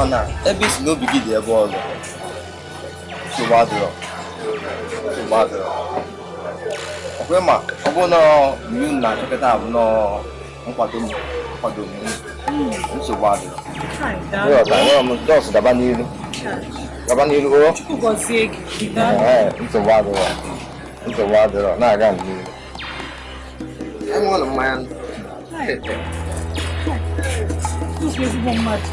Mana ebe isi n'obi gị dị ebe ọzọ. Nsogbu adịrọ. Nsogbu adịrọ. Ọkwa ma ọ bụ na iwu na-achọkọta abụ nọọ nkwado m nkwado m nsogbu adịrọ. Ịghọta, enwere m just gaba n'iru. Gaba n'iru o. Chukwu gọzie gị. Ee, nsogbu adịrọ. Nsogbu adịrọ, na-aga n'iru. Enwere m mmanya. Nnukwu ezigbo mmadụ.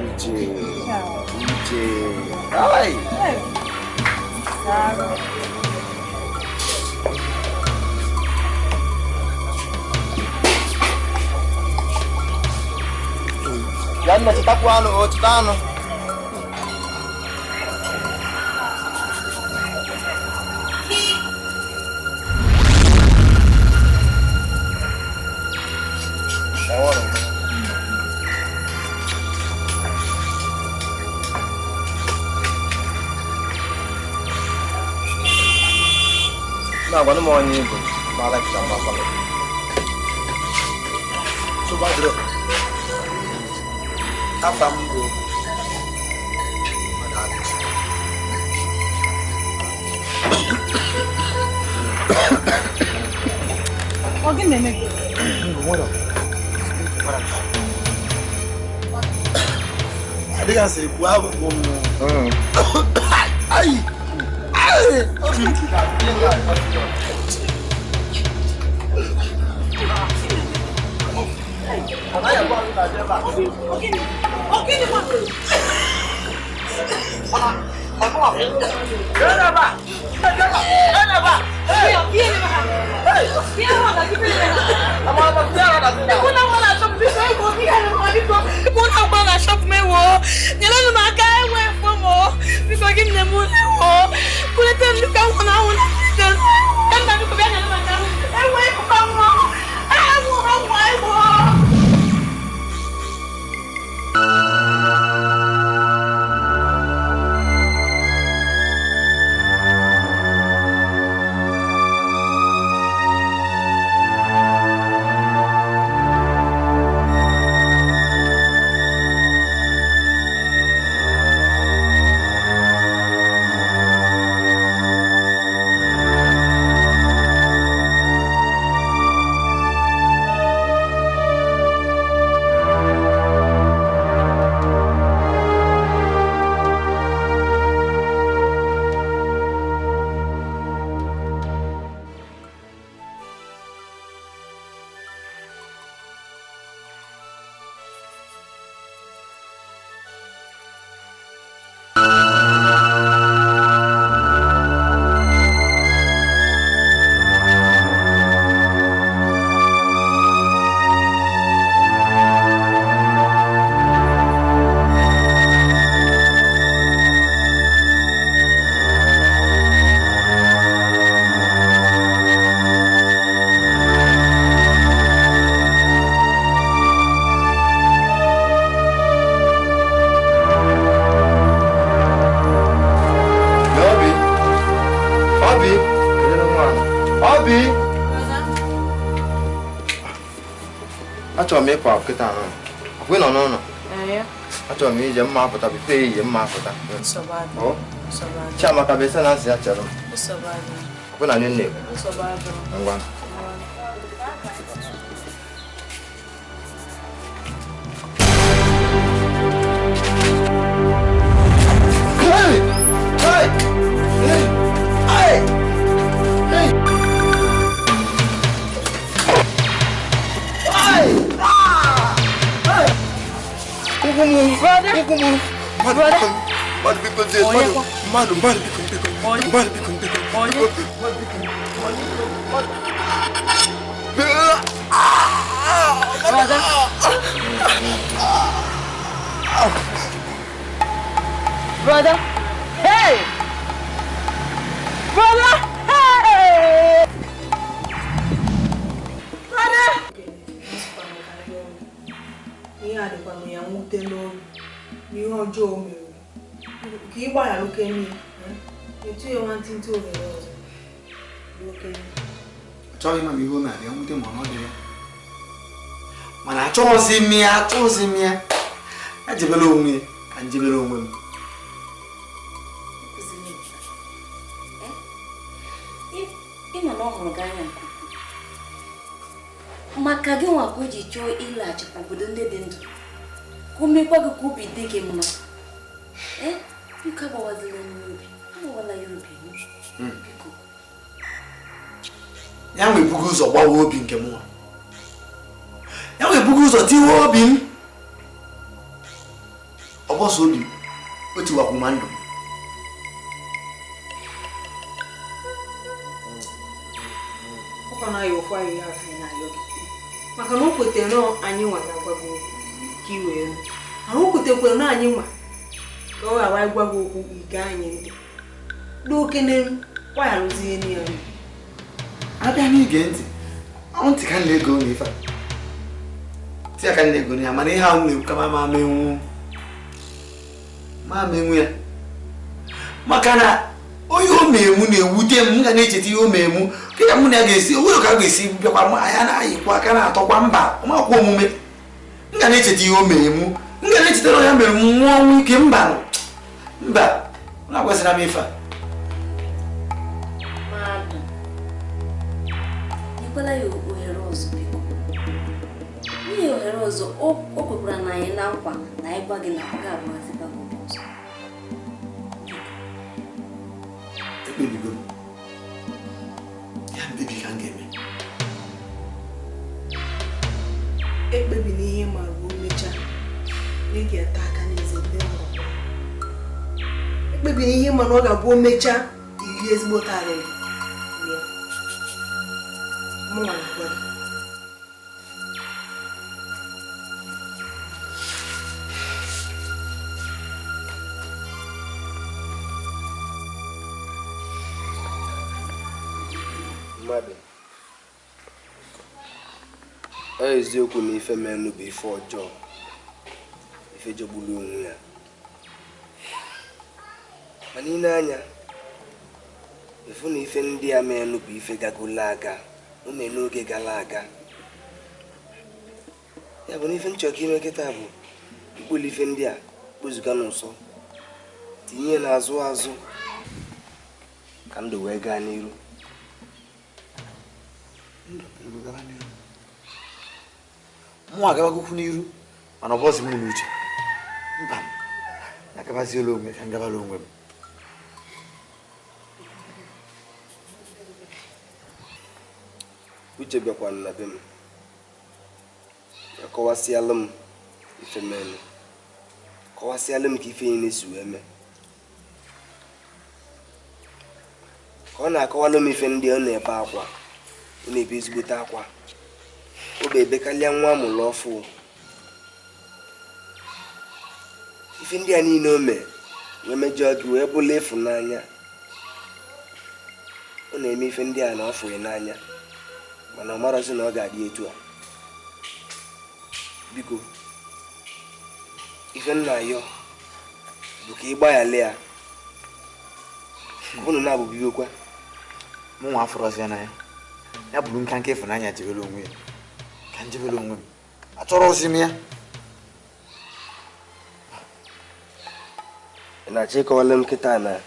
Uche, Uche, ai! Ya nna chetakwa anụ, o cheta anụ. Enwere m. Na-agwanụ m onye ịbụ ma alakịta m akwalị. Nsogbu adịrọ. Afa m bụ Madachi. Ọ gị na-eme gị? Adịghị asị ekwu abụ m. Ai! Ai! Obi m. Ọ gịnị ma? Nyere m aka enwe mfọ m biko gị nne m ewo kulite m dịka nwụ na anwụ na nna biko bịa nyere m aka enwe ịkụkọ nwa ewo ewo ewo. Obi, Obi, Obi. Achọrọ m ịpụ kịta ahụ. Ọkwa ị nọ n'ụlọ? Achọrọ m ije mma apụta bifo ehihie mma apụta. Ọ? Chiamaka bụ ese na nsị ya chere m. Ọkwa na nne na-ekwu. Ngwa. Hey! Hey! Hey! Hey! Hey! Hey! Ah! Hey! Ụkwụ m! Ụkwụ m! Mmadụ mmadụ biko dị mmadụ mmadụ mmadụ biko biko mmadụ biko biko biko mmadụ biko mmadụ. Brother, hey! Brother, hey! Brother! Ihe a dịkwa m ya nwute n'obi n'ihe ọjọọ o mere ka ị gbaghara oke n'ihe Nyetụ ya nwantịntị ohere ọzọ. Okenye. Achọghị m ihe o mere ya nwute ma ọ dị ya. Mana achọghịzi m ya, achọghịzi m ya. Ejebela onwe ya ka njebere onwe m. Ịma na ọ hụrụ gị anya nke ukwuu. Maka gị nwa ka o ji chọọ ịlaghachikwa obodo ndị dị ndụ ka o mekwa gị ka obi dị gị mma. Biko agbawazila ya obi, agbawala ya obi. Biko. Ya nwe ebugo ụzọ gbawa obi nke mụnwa. Ya nwe ebugo ụzọ tiwe obi m. Ọ bọsọ obi m, o tiwakwu ma ndụ m. Maka na o kwetere na anyị nwa ga-agwa gị okwu ka i wee nụ. Mana o kwetekwere na anyị nwa ka ọ ghara ịgwa gị okwu ige anyị ntị. N'okene gbagharụzie ya. Abịa n'ige ntị, ntị ka m na-ego n'ife a. Ntị ya ka m na-ego ya, mana ihe ahụ na-ekwu ka ma menwu ya. Maka na onye o memu na-ewute m, m ga na-echeta ihe o memu. Ka mụ na ya ga-esi, o nwere ka a ga-esi bịakwa m anya na-ayịkwa aka na-atọkwa mba, ọmakwa omume. M ga na-echeta ihe o memu, m ga na-echetara ya mere m nwụọ ọnwụ ike mba. Mba, m na-agwasịra m ife a. Mmadụ, nyekwala ya ohere ọzọ biko. Nye ya ohere ọzọ, o kwekwara na anyị na nkwa na anyị gwa gị na ọ ga-agbazikwa gị obi ọzọ. Ekpebigo m. Ya mkpebi ka m ga-eme. Ekpebi n'ihe ma ruo mechaa, ị ga-ata aka n'eze ndị mmadụ. Ekpebi n'ihe ma na ọ ga-abụ o mechaa, iri ezigbo arịrị. Mụnwa na-agwa gị. Mmadụ, ọ eziokwu na ife menụ bụ ife ọjọọ, ife jọgburu onwe ya. Mana ị na-anya, ịfụ na ife ndị a menụ bụ ife gagolo aga, o mee n'oge gara aga. Ya bụ na ife nchọ ka ime kịta bụ ikpoli ife ndị a kpozuga n'ụsọ, tinye n'azụ azụ ka ndụ wee gaa n'iru. Mụ agabagokwu n'iru mana ọ bụghịzi mụ n'uche. Mba, agabaziela onwe ka m gabara onwe m. Uche bịakwa na be m, akọwasịala m ife menụ, kọwasịala m ka ife niile si wee mee. Ka ọ na-akọwalụ m ife ndị ọ na-ebe akwa, ọ na-ebe ezigbote akwa. O bụ ebekalịa nwa amụrụ ọfụ. Ife ndị a niile o mee wee mejọọ gị wee bụla ịfụnanya. Ọ na-eme ife ndị a na ọ fụghị n'anya, mana ọ marọzi na ọ ga-adị etu a. Biko, ife m na-ayọ bụ ka ị gbaghara ya, ka unu na-abụbigokwa. Mụ nwa afụrọzi ya n'anya. Ya bụrụ nka nke ịfụnanya jebere onwe ya, ka m jebere onwe m. Achọrọzi m ya. Ị na-achọ ịkọwala m kịta na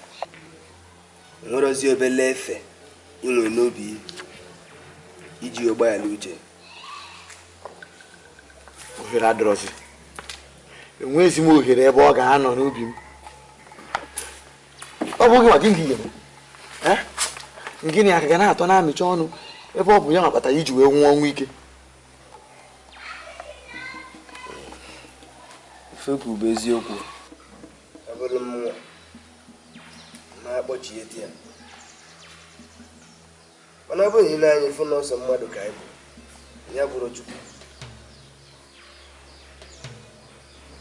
enwerozi obele efe inwe n'obi iji gbaghara Uche? Ohere adịrọzi. Enweghịzi m ohere ebe ọ ga-anọ n'obi m. Ọ bụghị maka gị ga-eme. Gịnị aka ga na-atọ na-amịcha ọnụ ebe ọ bụ ya kpatara iji wee nwụọ ọnwụ ike? Ife kwuru bụ eziokwu. Ọ bụrụ mmụọ na-akpọchie ya. Mana ọ bụrụ na ị na-anya ifu na ọsọ mmadụ ka anyị bụ, ya bụrụ Chukwu.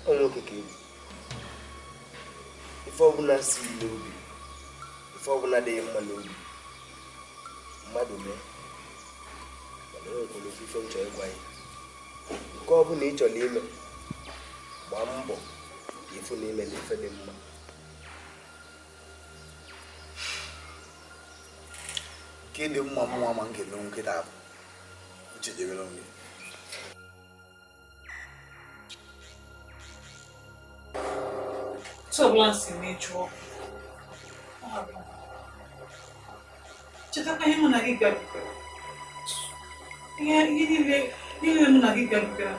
Ọ nwoke ka ebu. Ife ọbụla si n'obi, ife ọbụla adịghị mma n'obi, mmadụ mee. Mana o nwekwara ofu ife m chọrọ ịgwa ya. Nke ọbụla ị chọrọ ime, gbaa mbọ ka ịfụ na ime na ife dị mma. Nke dị mma mụnwa ma m ga-emenwu nkịta bụ uche debere onwe. Otu ọbụla m si mejọọ, chetakwa ihe mụ na gị gabigara. Ihe niile mụ na gị gabigara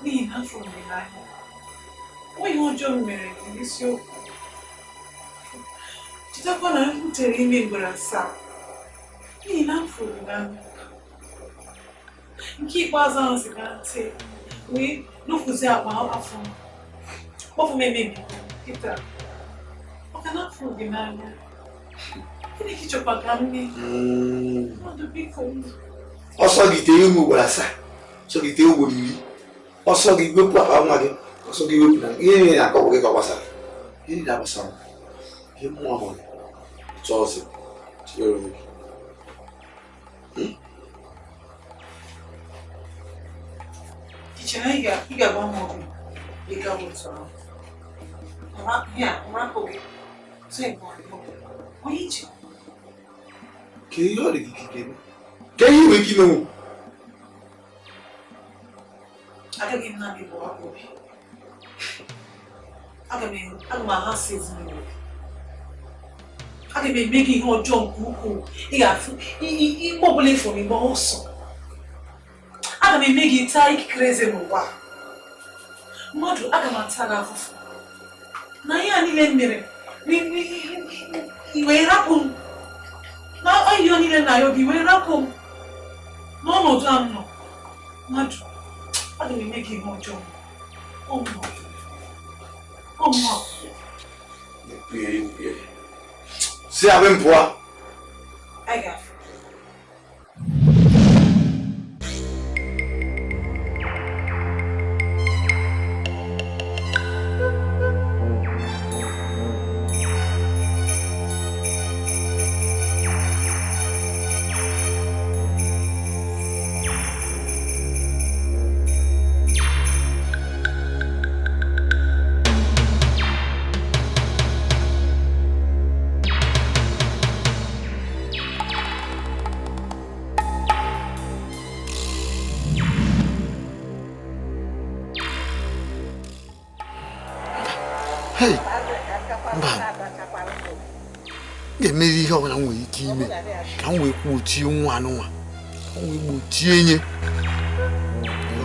n'ihi na afọ m gị n'anya. O ihe ọjọọ m mere gị n'isiokwu. Chetakwa na m tere ime ugboro 7 n'ihi na afọ gị n'anya. Nke ikpeazụ ahụ si na ntị wee nufuzie akpa afọ m. Kpọfụ m emebi kịta. Maka na afọ gị n'anya. Gịnị ka ị chọkwa ka m mee? Mmadụ biko. Ọsọ gị tee ime ugboro 7, ọsọ gị tee ugboro 10, ọsọ gị wepụ akpa nwa gị, ọsọ gị wepụ na ihe niile na-akọ bụ gị ka ọ gbasara. Ihe niile agbasara ihe mmụọ mụrụ chọọ ọsọ tinyere onwe gị. Ị chere na ị ga-agba m obi ịga otu ahụ? Ya, mrapụ gị. Onye iche? Ka ihe ọ dị gị ka eme? Ka ihe nwere ike imenwu? Agaghị m naanị bụ obi. Aga m ahasị ezinụlọ gị. Aga m eme gị ihe ọjọọ nke ukwuu. Ị ga-afụ igbe ọbụla ifuru igbe ọsọ. Aga m eme gị taa ikikere eze n'ụwa. Mmadụ, aga m ata gị afụfụ. Na ihe a niile m mere, i wee rapụ m. Na ọyịyọ niile na ya obi wee rapụ m. N'ọnọdụ a m nọ, mmadụ, aga m eme gị ihe ọjọọ. Ọmụ. Si abụ m pụọ. Anyị ga-afụ. Hey, mba, m ga-emeri ihe ọbụla m nwere ike ime ka m wee gbochie nwa anụnwa, ka m wee gbochie nye ihe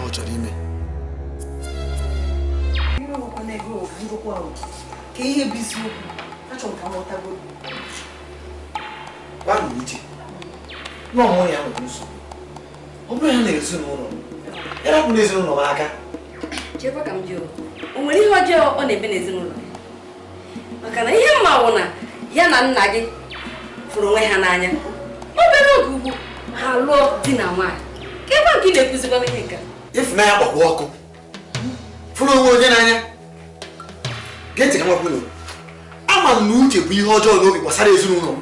ọ chọrọ ime. Ka ihe bụ isiokwu, achọrọ m ka m ghọtago. Gwa m uche, na ọmụ ya nwere nsogbu. Ọ bụrụ ya na ezinụlọ m, ya rapụ n'ezinụlọ m aka. Chekwa ka m jụrụ, o nwere ihe ọjọọ ọ na-eme n'ezinụlọ gị? Maka na ihe mma wụ na ya na nna gị fụrụ onwe ha n'anya. Obere oge ugbu ha lụọ di na nwaanyị. Ka ebe nke ị na-ekuzikwa ihe nke a? Ịfụnanya gbakwa ọkụ. Fụrụ onwe onye n'anya. Gee ntị ka m gwakwa unu. Ama m na uche bụ ihe ọjọọ n'obi gbasara ezinụlọ m.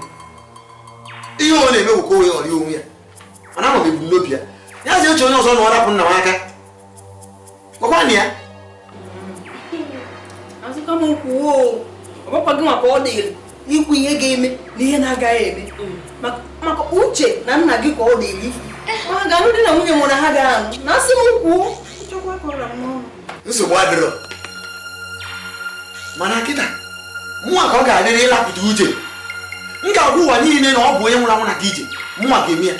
Ihe ọ na-eme bụ ka o wee ghọrọ onwe ya. Mana ama m ebumnobi ya. Ya zi uche onye ọzọ na ọ rapụ nna m aka. Gwakwa na ya. Azụka m kwuo, ọ bụkwa gị maka ọ dịrị ikwu ihe ga-eme na ihe na-agaghị eme. Maka uche na nna gị ka ọ dịrị. Ma ha ga-anụ di na nwunye mụ na ha ga-anụ. Na asị m kwuo, nchekwa kọrọ m n'ọnụ. Nsogbu adịrọ. Mana kịta, mụnwa ka ọ ga-adịrị ịlapụta uche. M ga-agwa ụwa niile na ọ bụ onye nwụrụ anwụ na ka ije. Mụnwa ga-eme ya.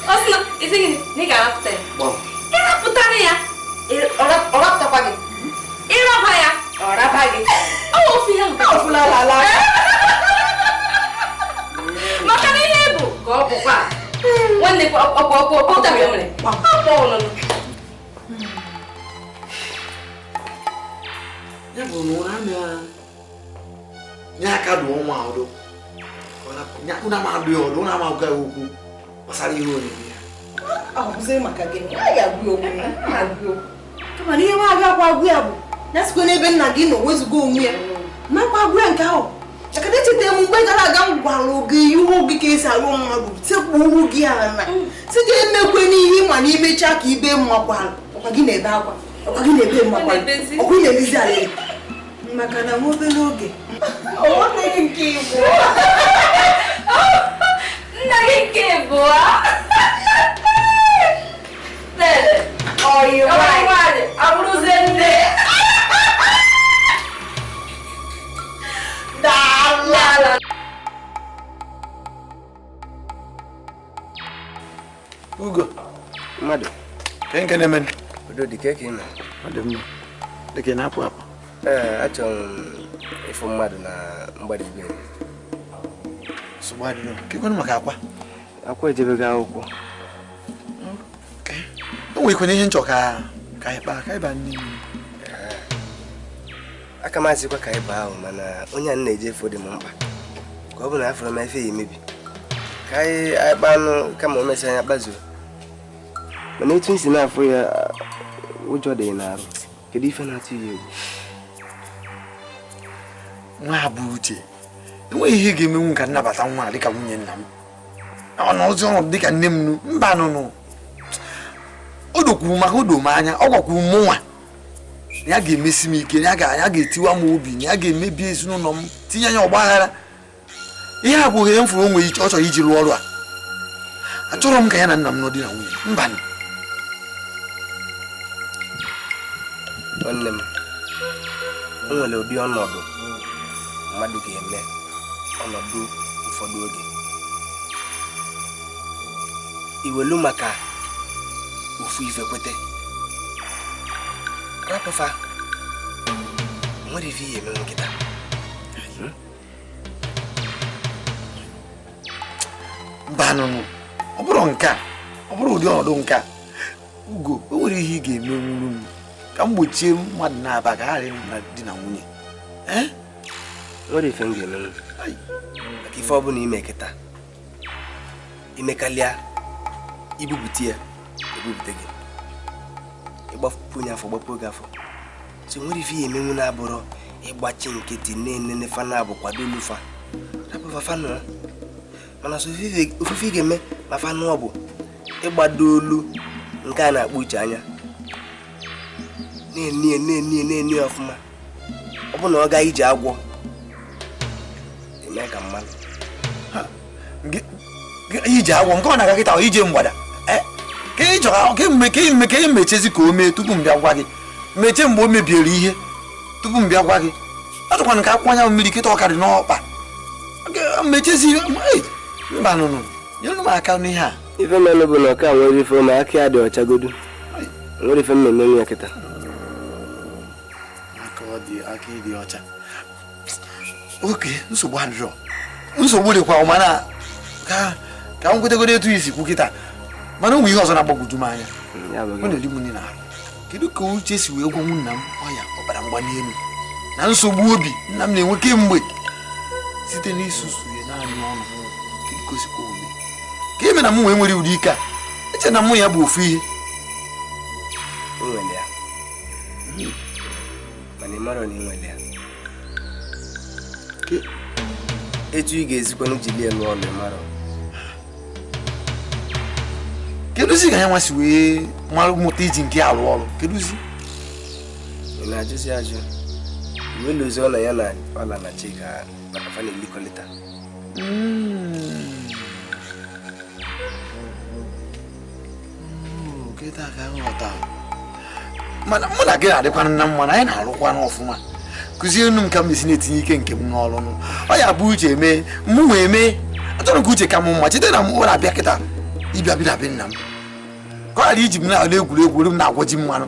Ọ sị na isi gịnị na ị ga-arapụta ya? Ịrapụtara ya, ọ rapụtakwa gị. Ịraba ya, ọ raba gị. Ọ bụ ofu ihe ahụ. Ọ fụla ala. Maka na ihe bụ ka ọ bụkwa. Nwanne kwa ọkwa ọkwa ọkwa ọkwa ya mere. Ọkwa ọnụnụ. Ya bụ na ụra na nye aka dụọ nwa ọdụ. Ụna ma adụ ya ọdụ, ụna ma agwa ya okwu gbasara ihe ọ na-eme ya. Ọ bụzị maka gịnị? A ga-agwa ya okwu. A ga-agwa ya okwu. Kama na ihe nwa agakwa agwa ya bụ ya sikwa n'ebe nna gị nọ wezuga onwe ya. Nakwa agwa ya nke ahụ. Maka na echetara m mgbe gara aga m gwara gị ihu gị ka esi arụ mmadụ sekpuru gị ala. Si gị emekwe n'ihe ịma na imechaa ka ibe mmakwara. Ọkwa gị na-ebe akwa. Ọkwa gị na-ebe mmakwara. Ọkwa ị na-elizi ala. Maka na nwa obere oge nwanne gị nke Igbo nna gị nke Igbo oyi nwaanyị abụrụzie nne daalụ. Ugo mmadụ nke na-eme udo dị ka ị nọ. Ọ dị mma. Dị ka ị na-apụ apụ. Ee, achọrọ m ịfụ mmadụ na mgbada igwe. Nsogbu adịrọ. Kekwanụ maka akwa? Akwa ejebego akwụkwọ. O nwekwana ihe nchọ ka anyị kpaa ka anyị baa n'ime. Aka m asịkwa ka anyị baa ahụ mana onye a na-eje efu dị m mkpa. Ka ọ bụ na afọrọ m efe ya emebi. Ka anyị kpaa anụ kama o mesịa anya kpazuo. Mana etu m si na-afụ ya ụjọ dị n'arụ. Kedu ife na-atụ ya egwu? Nwa bụ Uche, enweghị ihe ga-emenwu ka nnabata nwa dịka nwunye nna m. Ọ na ozi ọrụ dịka nne m nụ mba nụnụ. O dokwuru maka o doo m anya, ọ gwakwuru m nwa na ya ga-emesi m ike, na ya ga-etiwa m obi, na ya ga-emebi ezinụlọ m, tinye anya ọgba aghara. Ihe a bụ ohere m fụrụ onwe ọ chọrọ iji rụọ ọrụ a. Achọrọ m ka ya na nna m nọ di na nwunye mba. Nwanne m, o nwere ụdị ọnọdụ mmadụ ga-eme ọnọdụ ụfọdụ oge iwelu maka ofu ife kwete rapụfa nwere ife ihe eme nkịta. Mba nụnụ, ọ bụrụ nke a, ọ bụrụ ụdị ọnọdụ nke a, Ugo, o nwere ihe ị ga-emenwuru m ka m gbochie mmadụ na-aba ka ghara ịnwụ na di na nwunye. Nwere ife m ga-emenwu maka ife ọbụla ime kịta imekalịa ibupụta ya ebupụta gị ịgbapụ onye afọ gbapụ oge afọ. So nwere ife ya emenwu na-abụrụ ịgbachi nkịtị na-enene fa na-abụ kwado olufa rapụfa fa nụọ. Mana so ofufe ị ga-eme ma fa nụọ bụ ịgbado olu nke a na-akpọ Uche anya na-enie na-enie na-enie ọfụma. Ọ bụ na ọ gaa ije agwọ eme ka mmadụ ije agwọ nke ọ na-aga kịta ije mgbada ka ị chọrọ ka ị mechezi ka o mee tupu m bịa gwa gị mechie mgbe o mebiere ihe tupu m bịa gwa gị. Achọkwana ka akwụkwọ anya mmiri kịta ọkarị n'ọkpa mechezi mba nụnụ nyere m aka n'ihe a. Ife mmenụ bụ na ọka nwere ife ma aka ya dị ọcha godu nwere ife mmemme ya kịta aka ọ dị aka ịdị ọcha. Oke nsogbu adịrọ, nsogbu dịkwa mana ka m kwetegodo etu isi kwu kịta. Mana ụmụ ihe ọzọ na-agbagwoju m anya ọ na-eri m nri n'ahụ. Kedu ka Uche si wee gwanwu nna m ọya ọbara mgbali elu na nsogbu obi nna m na-enwe kemgbe site n'isusu ya naanị ọnụ? Kedu ka o sikwa ome ka eme na m wee nwere ụdị ike a? Eche na mụ ya bụ ofu ihe. Etu ị ga-ezikwanụ jili elu ọnụ mara. Kedụzi ka ya nwa si wee mara mụta iji nke alụ ọrụ? Kedụzi ị na-ajụzi ajụ iwe lozi ọla ya na ọla na Chika maka fa na-elikọlịta. Kịta ka nghọta. Mana mụ na gị na-adịkwana na mma na anyị na-arụkwana ọfụma. Kụziere m ka m esi na-etinye ike nke m n'ọrụ nụ. Ọ ya bụ Uche mee mụ wee mee. Achọrọ m ka Uche ka m mma chete na m ọ na-abịa kịta ịbịa bịa be nna m ka ọ ghara iji m na-ala egwuregwu m na-agwọ ji mmanụ.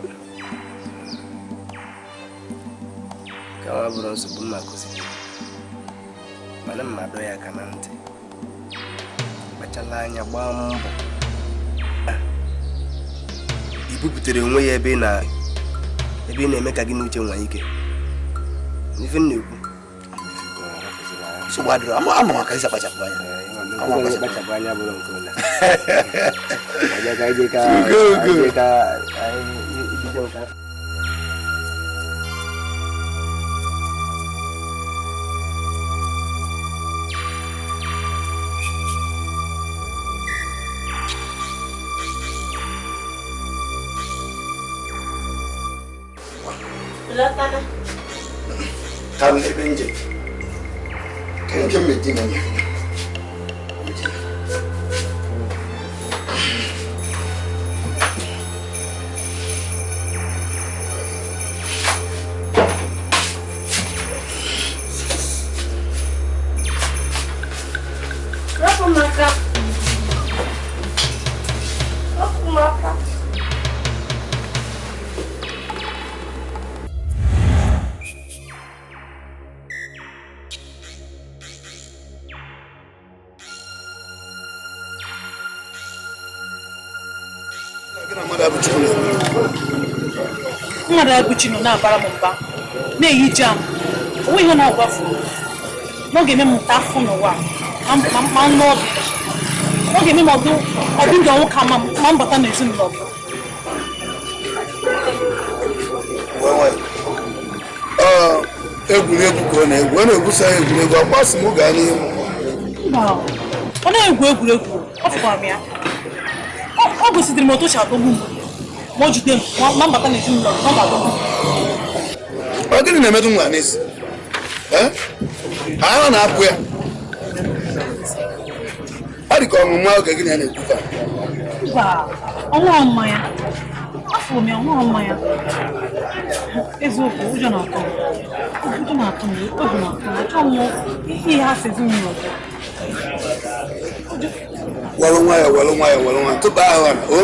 Ka ọ bụrụ nsogbu m akụziri mana m adọ ya aka na ntị kpachala anya gbaa mbọ i buputere onwe ya ebe ị na-eme ka gị na Uche nwee ike. Ife m na-ekwu nsogbu adịrọ, ama maka isi akpachapụ anya. Akpachapụ anya bụrụ nke ụlọ. Pụtara n'ebe njem ka nke m edina ya. Rapụ m aka. Rapụ m aka. Mmadụ agụchi nọ na-abara m mba na-eyi jam onwe ihe na-agwafu na ọ ga-eme m nta afọ n'ụwa ma n'ọdụ ọ ga-eme m ọdụ ndụ ọnwụ ka ma m bata n'ezinụlọ gị. Egwuregwu ka ọ na-egwu, ọ na-egwusa ya egwuregwu, akwasị m gaa n'ihu. Ọ na-egwu egwuregwu, ọ fụkwara m ya. Ọ gositere m otu o si adọgbu m ma o jide m ma m bata n'ezinụlọ gị, ọ ga-adọgbu m. Ọ gịnị na-emetụ nwa n'isi? Ahụ na-apụ ya. Ọ dị ka ọmụmụ oge gị na ya na-ekwufa. Mba, ọ ṅụrụ mmanya. Afụrụ m ya, ọ ṅụrụ mmanya. Eziokwu, ụjọ na-atụ m. Ụjọ na-atụ m, obi na-atụ m. Achọghị m ihe ha si ezinụlọ gị. Were nwayọọ, were nwayọọ, were nwayọọ. Tụba ahụ ala, o.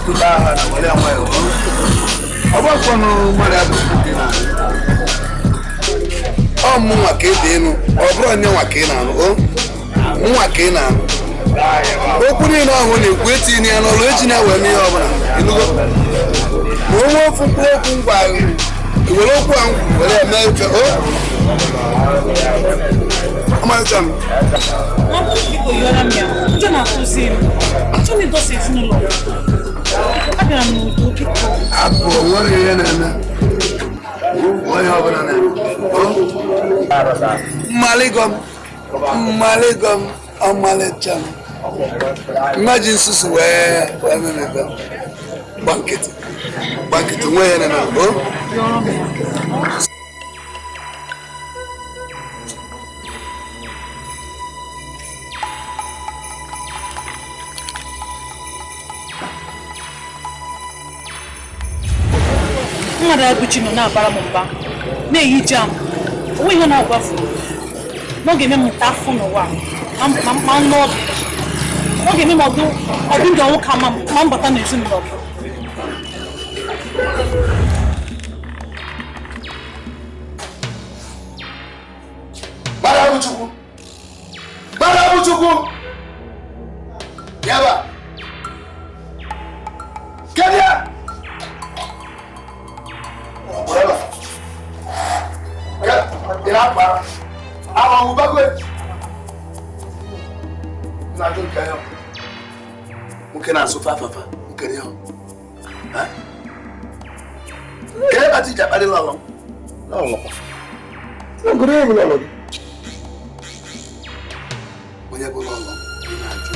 Tụba ahụ ala, were nwayọọ, o. Ọ gbakwanụ mmadụ abụghị dị na ọ mụ nwa ka ị dị ịnụ, ọ bụrụ onye nwa ka ị na-anụ, o nwa ka ị na-anụ. Okwu niile ahụ na-ekwu etinye ya n'ọrụ, eji na wee mee ihe ọbụla, ịnụgo? Ma onwe ofu mkpụrụ okwu ngwa ahụ, were okwu ahụ were eme ife, o ọmalịcha m. Biko yọrọ m ya, ụjọ na-atụzi m. Achọghị m ịdọsa ezinụlọ. Abịara m n'udo, biko. Apụ, onwere ihe na-eme. Onye ọbụla na-eme. Mmaligom, mmaligom, ọmalịcha m. Mmaji nsusu wee memebe. Gba nkịtị, gba nkịtị, nwe ihe na-eme. O? Yọrọ m ya. Mmadụ agụchi nọ na-abara m mba na-eyi jam onwe ihe na-agwafu na ọ ga-eme m nta afọ n'ụwa ma n'ọdụ ọ ga-eme m ọdụ ndụ ọnwụ ka ma m bata n'ezinụlọ gị. Gbara Chukwu! Gbara Chukwu! Yaba! Kedu ya? Nwoke na-asụ fafafa nkere ya. Ka ebe ati ji akparị lọlọ m? Lọlọ bụ lọlọ gị. Onye bụ lọlọ m ka ị na-ajụ?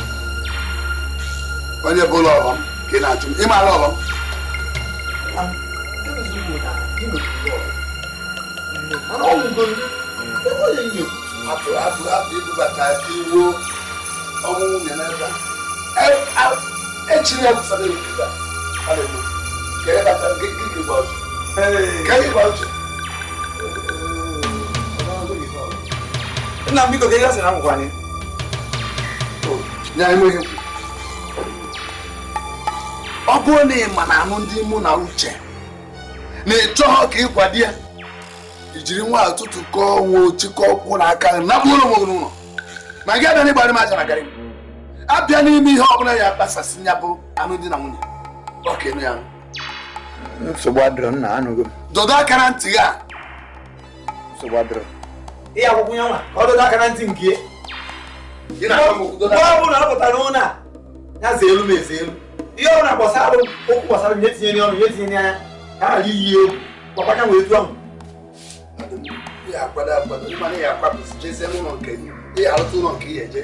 Onye bụ lọlọ m ka ị na-ajụ m? Ị ma lọlọ m? Apụ apụ apụ ibubata iwu ọnwụ nwunye n'ebe a. Echiri ya kwụsara ewu kịta. A na-egbu. Ka ebe ata gị gba ọchị. Ka gị gba ọchị. Nna m biko ka ị gasị na akwụkwọ anyị. Nye anyị nweghị. Ọ bụrụ na ị ma na anụ ndị mụ na uche na ị chọghọ ka ị kwado ya, i jiri nwa ụtụtụ kọọ nwa ochikọ ụkwụ na aka napụrụ onwe gị n'ụlọ. Ma gị abịa n'ịgbara m aja na garị m. Abịa n'ime ihe ọbụla ya kpasasị ya bụ anụ di na nwunye. Ọ ka ịnụ ya. Nsogbu adịrọ nna, anụgo m. Dọdọ aka na ntị gị a. Nsogbu adịrọ. Ihe akwụkwọ ya nwa ka ọ dọdọ aka na ntị nke ya. Mgbe ọ bụla ọ pụtara n'ụlọ a, ya zee elu m eze elu. Ihe ọ bụla gbasara okwu gbasara m, nye tinye n'ọnụ, nye tinye n'anya, ka a ghara iyi egwu, gbakwanya wee tụọ m. Ya akwado akwado, ịma na ya akwapụsị jezie n'ụlọ nke gị, ị arụta ụlọ nke ihe eje.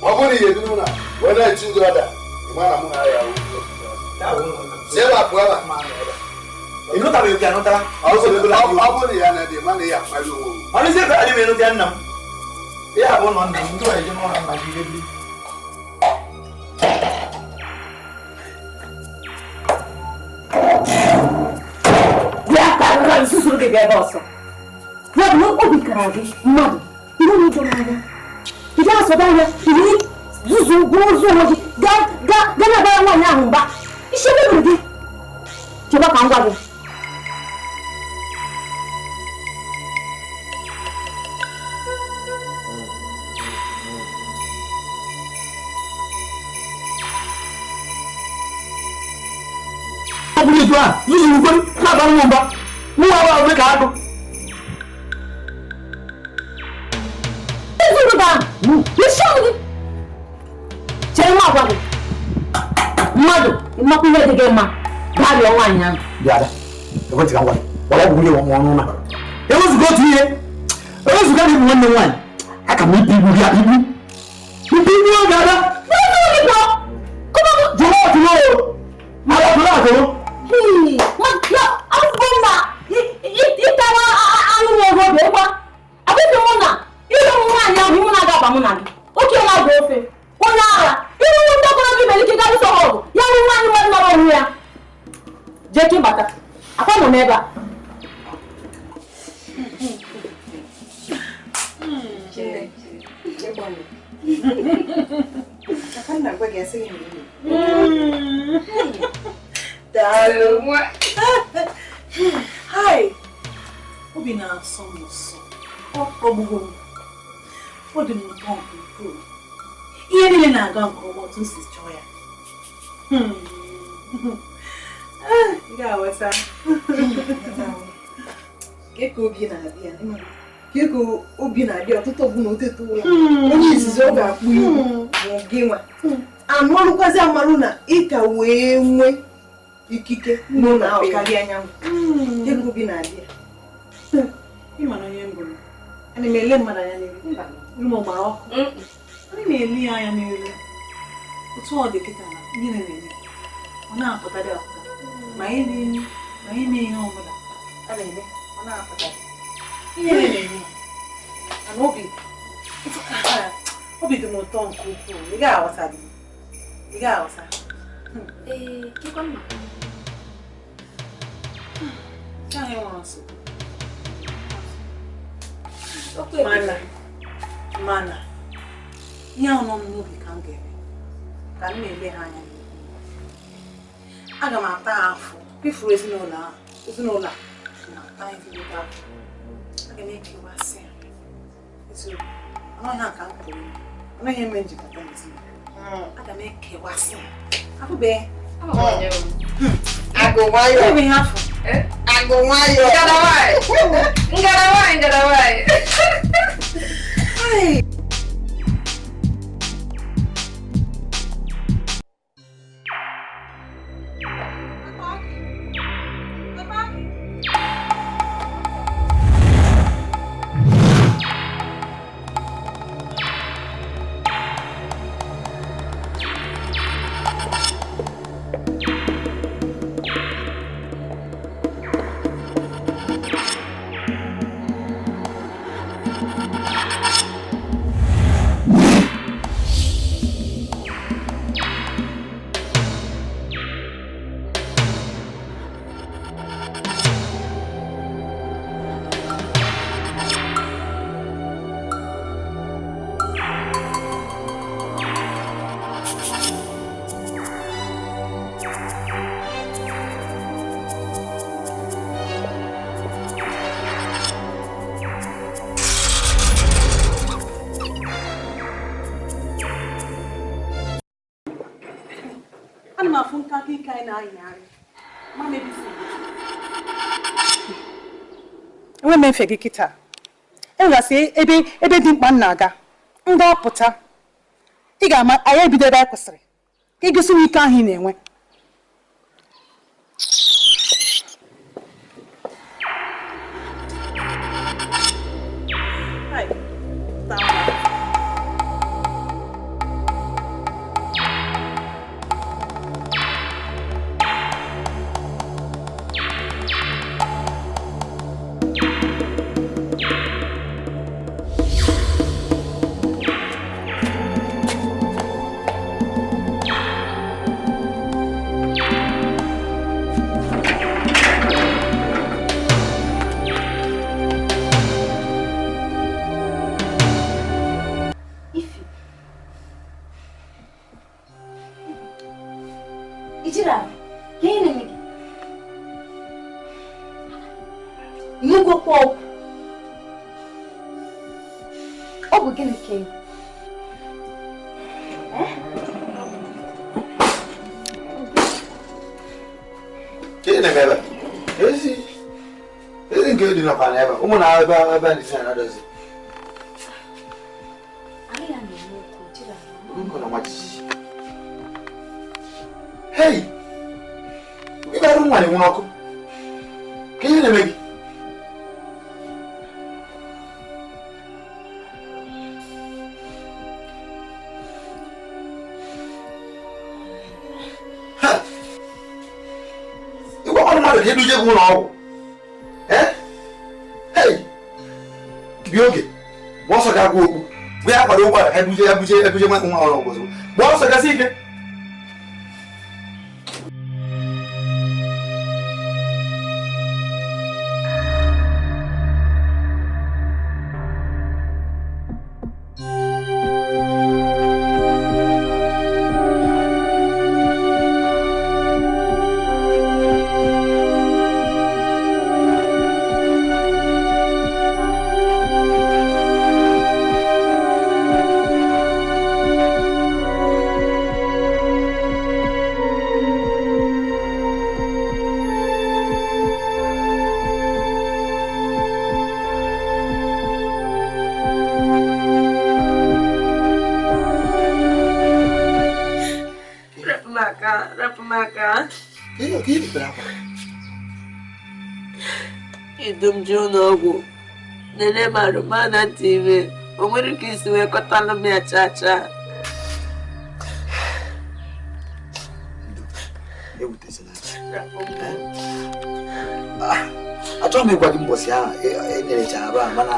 Ọ bụrụ na ihe ebi n'ụlọ a, wee na-eti ụdọ ọda, ị ma na mụ na ya ahụ. Si ebe a pụọ ebe a. Ịnụtabeghị ka anụtara. Ọ bụrụ ya na dị mana ya akpali onwe m. Ọnụ isi ebe adị m ịnụta nna m. Ya bụ ụlọ nna m ndị nwere eje n'ụlọ nna gị biri. Bịa ka nra nsusuru gị bịa ebe ọsọ. Ya bụ na obi kara gị mmadụ ihe na ụjọ n'anya. Ị gaghị asọba anya iri zuzu gwuo ozu onwe gị gaa gaa gaa na-abara nwaanyị ahụ mba. Isi ebe gburu gị. Chekwa ka m gwa gị. Ọ bụrụ etu a nzuzu ukwuru na-abara m mba mụ nwa ahụ dị ka agụ. Ezuru gị ahụ. Isi ọnụ gị. Chere nwa agwa gị. Mmadụ ịmakwa ihe dị gị mma gaa rịọ nwaanyị ahụ. Bịa ada, ekwentị ka m gwa gị, gbara ọgwụ nwunye m ọnụ na. Ewezuga otu ihe, ewezuga na ịbụ nwanne m nwaanyị, aka m ibi ibu gị ibu. Ibi ibu oge ada. Ezuru gị pụọ. Kụba m. Jụrụ ọtụrụ o. Ala ọtụrụ atụrụ. Hii, ma ya afọ na ịtara anụ m oge obi ịgba. Abụghị mụ na ịhụ m nwaanyị ahụ ịmụ na-aga agba mụ na gị. Oke na-agba ofe, onye ara, ịhụ ndị okorobịa ibere ike gaa lụso ha ọgụ, ya hụ nwaanyị mmadụ nọrọ onwe ya. Jee ka ịbata, akwa nọ m ebe a. Daalụ nwa. Hi. Obi na-asọ m ụsọ. Ọ tọgbugo m. Ọ dị m ụtọ nke ukwuu. Ihe niile na-aga nke ọma otu m si chọọ ya. Ị ga-aghọta. Ka obi na-abịa. Ka obi na-abịa ọtụtụ ọbụla otete ụra. Onye izizi ọ ga-akpụ ihu bụ gị nwa. Amalụkwazi amalụ na ị ka wee nwee ikike n'ụlọ ahụ karịa anyanwụ. Ka obi na-abịa. Ị ma na onye mbụ m. Ana m ele mmadụ anya n'iru. Iru m gbara ọkụ. Ana m ele ya anya n'iru. Otu ọ dị kịta na ihe na-eme. Ọ na-apụta dị apụta. Ma ihe na-eme, ma ihe na-ihe ọ bụla. A na-eme, ọ na-apụta. Ihe na-eme. Mana obi obi dị m ụtọ nke ukwuu. Ị gaghị aghọta dị. Ị gaghị aghọta. Ee, kekwa mma. Nke ahụ enwere nsogbu. Okwu Mana, mana, ihe ahụ nọ m n'obi ka m ga-eme, ka m na-ele ha anya n'ihu. Aga m ata ha afụ, pifuru ezinụlọ ahụ, ezinụlọ a na-ata ezigbote afụ. Aga m ekewasị ha. Eziokwu, amaghị ha ka m pụrụ ime, anaghị eme njikọta ezinụlọ. Aga m ekewasị ha. Afụbeghị. Agụ nwayọọ. Ebe ihe afụ. Agụ nwayọọ. Ngada nwanyị. Ngada nwanyị, ngada nwanyị. Hi. Ana m afụ nkaka ike anyị na-ayịgharị. Ma mebisi. Enwe m efe gị kịta. Enwegasị ebe ebe dị mkpa m na-aga. M ga-apụta. Ị ga-ama anyị ebido ebe anyị kwụsịrị. Ka ị gosi m ike ahụ ị na-enwe. Hai, taa. bụ gịnị ka ị? Ka ị na-eme ebe a? Ezi ezi nke dị nọkwa n'ebe a. Ụmụ na ebe ebe a na-esi na-adozi. Anyị ya na-eme okwu jiri ala. Nkụ na nwa jijiji. Hei! Ị ga-arụ nwa na-enwu n'ọkụ. Ka ihe na-eme gị? Ha! Ị gwakwanụ mmadụ ka eduje gị ụlọ ọgwụ. Eh? Hei! Bịa oge, gba ọsọ ga-agwa okwu. Gwa ya kwado ụgbọala ka ebuje ebuje ebuje nwa nwa ọrụ ọgwụ ozugbo. Gba ọsọ gasị ike. Rapụ m aka, rapụ m aka. Ka ihe ka ihe bere akwa. Idu m jee ụlọ ọgwụ. Nene m arụ ma na ntị ime. O nwere ka isi wee kọtalụ m ya chaa chaa. Ewutezina. Rapụ m. Achọghị m ịgwa gị mbọsị ahụ enerecha arụ a mana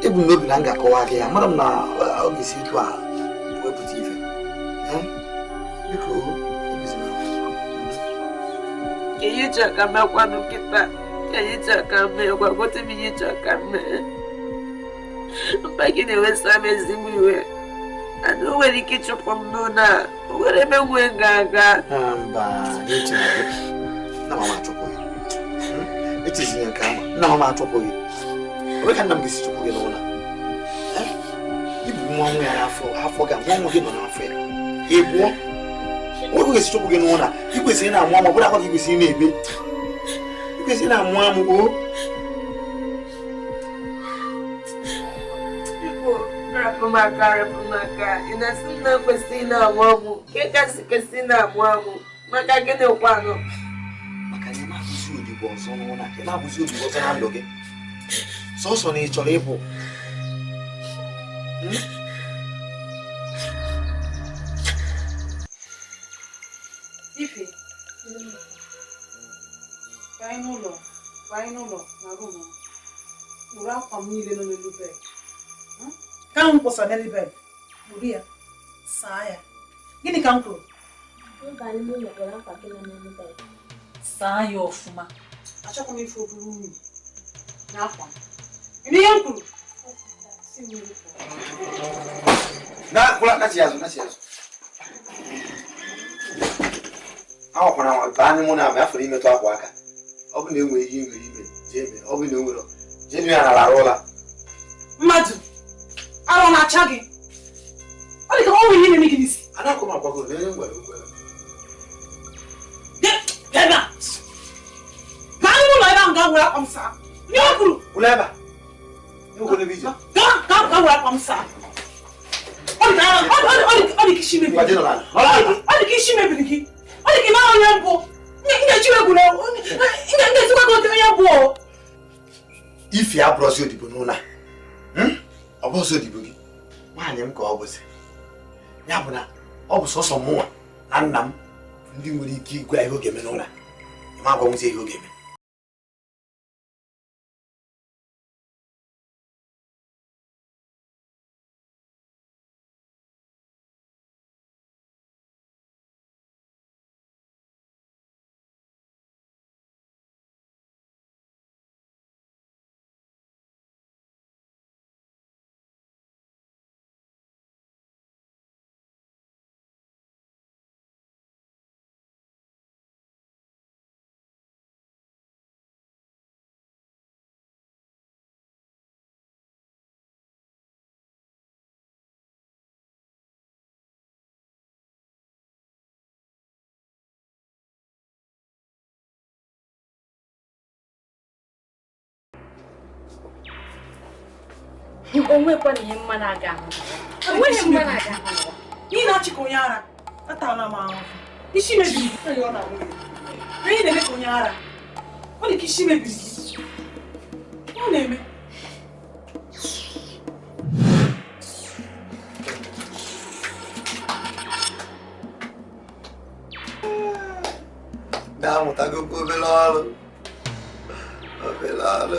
ebu m n'obi na m ga-akọwa gị ya mara m na ọ ga-esi etu a wepụta ife. Eh? Biko ebezina akwa. Ka ihe chọrọ ka m mekwanụ kịta. Ka ihe chọrọ ka m mee, gwagote m ihe chọrọ ka m mee. Mpa gị na-ewesa m ezigbo iwe. And o nwere ike ịchụpụ m n'ụlọ a. O nwere ebe m nwee ga-aga. Ah, mba, echezina gị. Nna m ama achụpụ gị. Echezina nke ahụ. Nna m ama achụpụ gị. Onwe ka nna m ga-esi chụpụ gị n'ụlọ a? Eh? Ibu nwa nwa ya n'afọ afọ ga nwa nwa gị nọ n'afọ ya. Ị bụọ. Onwe ka ga-esi chụpụ gị n'ụlọ a? Ị kwesịrị ị na-amụ amụ, ọ bụrụ akwa ka ị kwesịrị ị na-ebe. Ị kwesịrị ị na-amụ amụ o. Biko, rapụ m aka, rapụ m aka. Ị na-asị m na kwesịrị ị na-amụ amụ. Nke kasị kwesị ị na-amụ amụ. Maka gịnị kwanụ? Maka na ị na-abụzi odibo ọzọ n'ụlọ a, ị na-abụzi odibo ọzọ na ndụ gị. Sọsọ na ị chọrọ ịpụ. Ife, banye n'ụlọ, banye n'ụlọ na rum m. Kpụrụ akwa m niile nọ n'elu bed. Ka m kwụsa n'elu bed, kpụrụ ya, saa ya. Gịnị ka m kwuru? M baa n'ime ụlọ kpọrọ akwa gị nọ n'elu bed. Saa ya ọfụma. Achọkwa m ife oburu unyi n'akwa m. Ịnụ ihe m kwuru? Si m mmiri pụọ. Na kwụla nachi azụ nachi azụ. Awakwana nwa baa n'ime ụlọ ahụ, afọrọ imetụ akwa aka. Ọ bụ na enwere ihe ị nwere ime, jee mee. Ọ bụ na enwere, jee nụ ya n'ala arụ ụla. Mmadụ, arụ na-acha gị. Ọ dị ka ọ nwere ihe na-eme gị n'isi. A na-akọ m akwago na onye m gwara okwu ebe. Bịa ebe a. Baa n'ime ụlọ ebe ahụ gaa were akwa m saa. Ihe o kwuru? Ụlọ ebe a? Enwekwana ebe ije. Gaa gaa gaa were akwa m saa. Ọ dị ka ọ dị ka isi mebiri Ngwa gị. jee nọrọ ala. Nọrọ ala. Ọ dị ka isi mebiri gị. Ọ dị ka ị mara onye mbụ. M ga-eji egwuregwu. M ga-esikwa gị otu onye mbụ o. Ife abụrọzi odibo n'ụlọ a. Ọ bụrọzi odibo gị. Nwaanyị m ka ọ bụzi. Ya bụ na ọ bụ sọsọ mụnwa na nna m ndị nwere ike ịgwa ihe ọ ga-eme n'ụlọ a. Ị ma agwanwuzi ihe ọ ga-eme. O nwekwana ihe mmadụ aga ahụ. O nweghị mmadụ aga ahụ. Ị na-achị ka onye ara. Atala m ahụhụ. Isi mebiri gị. Ọ na-ahụ ya. Onye na-eme ka onye ara. Ọ dị ka isi mebiri gị. Ọ na-eme. Na-amụtagokwa obere ọrụ. Obere ọrụ.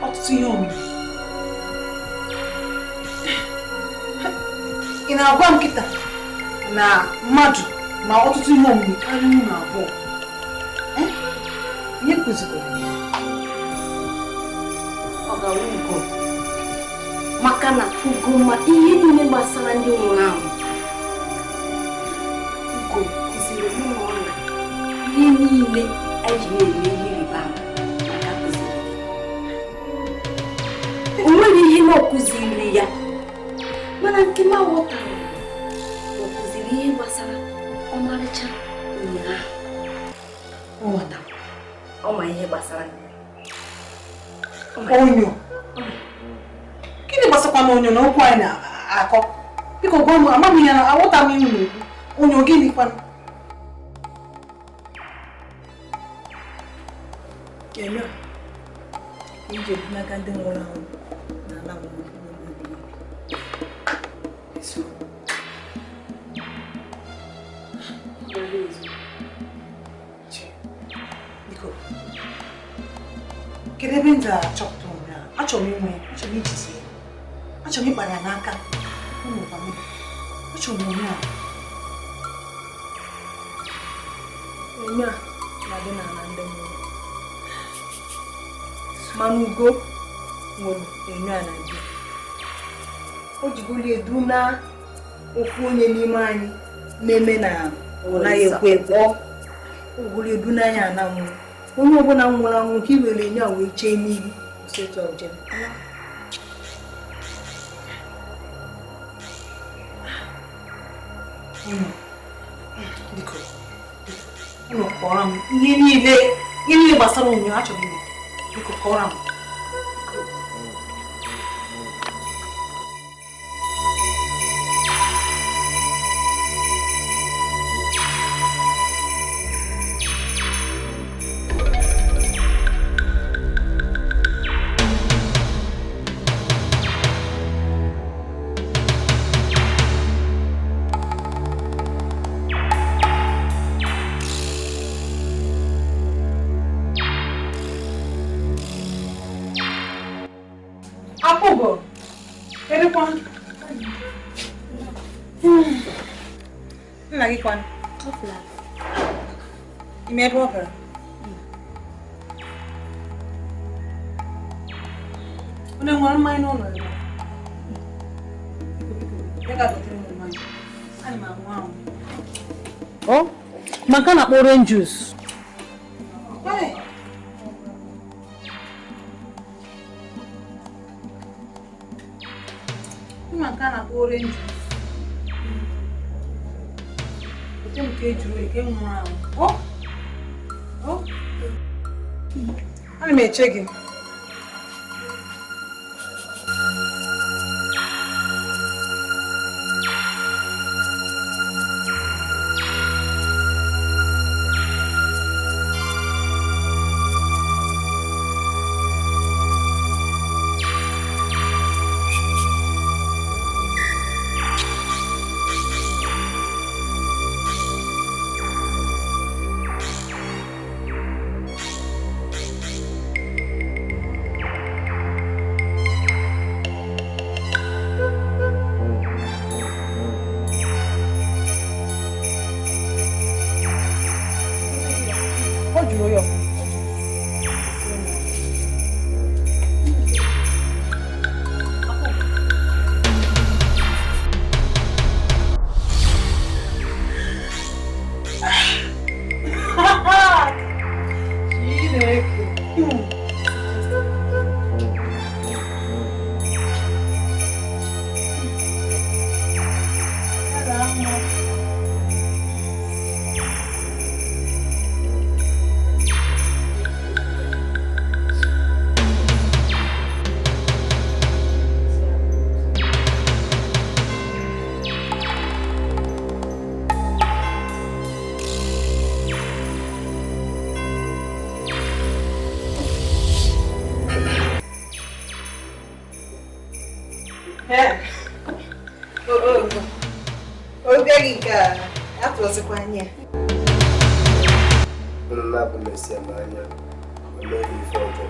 Ọtụtụ ihe omimi. Ị na-agwa m kịta na mmadụ ma ọtụtụ ihe omimi karịa unu abụọ. Ihe kụzikwara ọ ga-awụ Ugo, maka na Ugo ma ihe niile gbasara ndị nwụrụ anwụ. Ugo kụziri mụ na ọna ihe niile anyị ji na-eme ihe ịrịba ama maka kụziri gị. O nwere ihe na ọ kụziri ya, mana nke m aghọtara ọ kụziri ihe gbasara ọmarịcha ụnyaahụ. Ọ ghọtara ọ ma ihe gbasara onyo. Gịnị gbasakwa na onyo na okwu anyị na-akọ? Biko gwa m, ama m ihe na aghọta m ihe na-ekwu. Onyo gịnị kwanụ? Enyo iji ebunaka ndị nwụrụ anwụ n'ala mmụọ. Biko, kedu ebe m ga-achọpụta onwe a? Achọrọ m inwe, achọrọ m ijizi ya, achọrọ m ịkpara ya n'aka. Achọrọ m onwe a. Enyo a na-adị n'ala ndị mmụọ. Mana Ugo nwere enyo a na di. O jigolu edu na ofu onye n'ime anyị na-eme na ọ naghị ekwe ekwe. Ogolo edu n'anya ana mmụọ. Onye ọbụla nwụrụ anwụ ka i were enyo a wee chee n'ihu osetu ọjem. Biko, unu kọrọ m ihe niile gbasara onyo achọrọ ime. Biko kọrọ m. Akwụgo, kedụkwa? Nna gị kwanụ? Ime ebe ọ gara? Unu enwere mmanya n'ụlọ ebe a? Biko, ya ga-agotere m mmanya. Ana m anwụ anwụ. Ọ? Ma nke a na-akpọ orange juice. Hey! Mma nke a na-akpọ orange juice. Gote m nke jụrụ oyi, nke nwụrụ anwụ. Ọ? Ọ? Ana m eche gị. Ọ jụrụ oyi ọfụma. Chineke. Oge gị nke a atụrụzikwa anya. Unu na-abụ na-esi m anya, o mee m ife ọjọọ.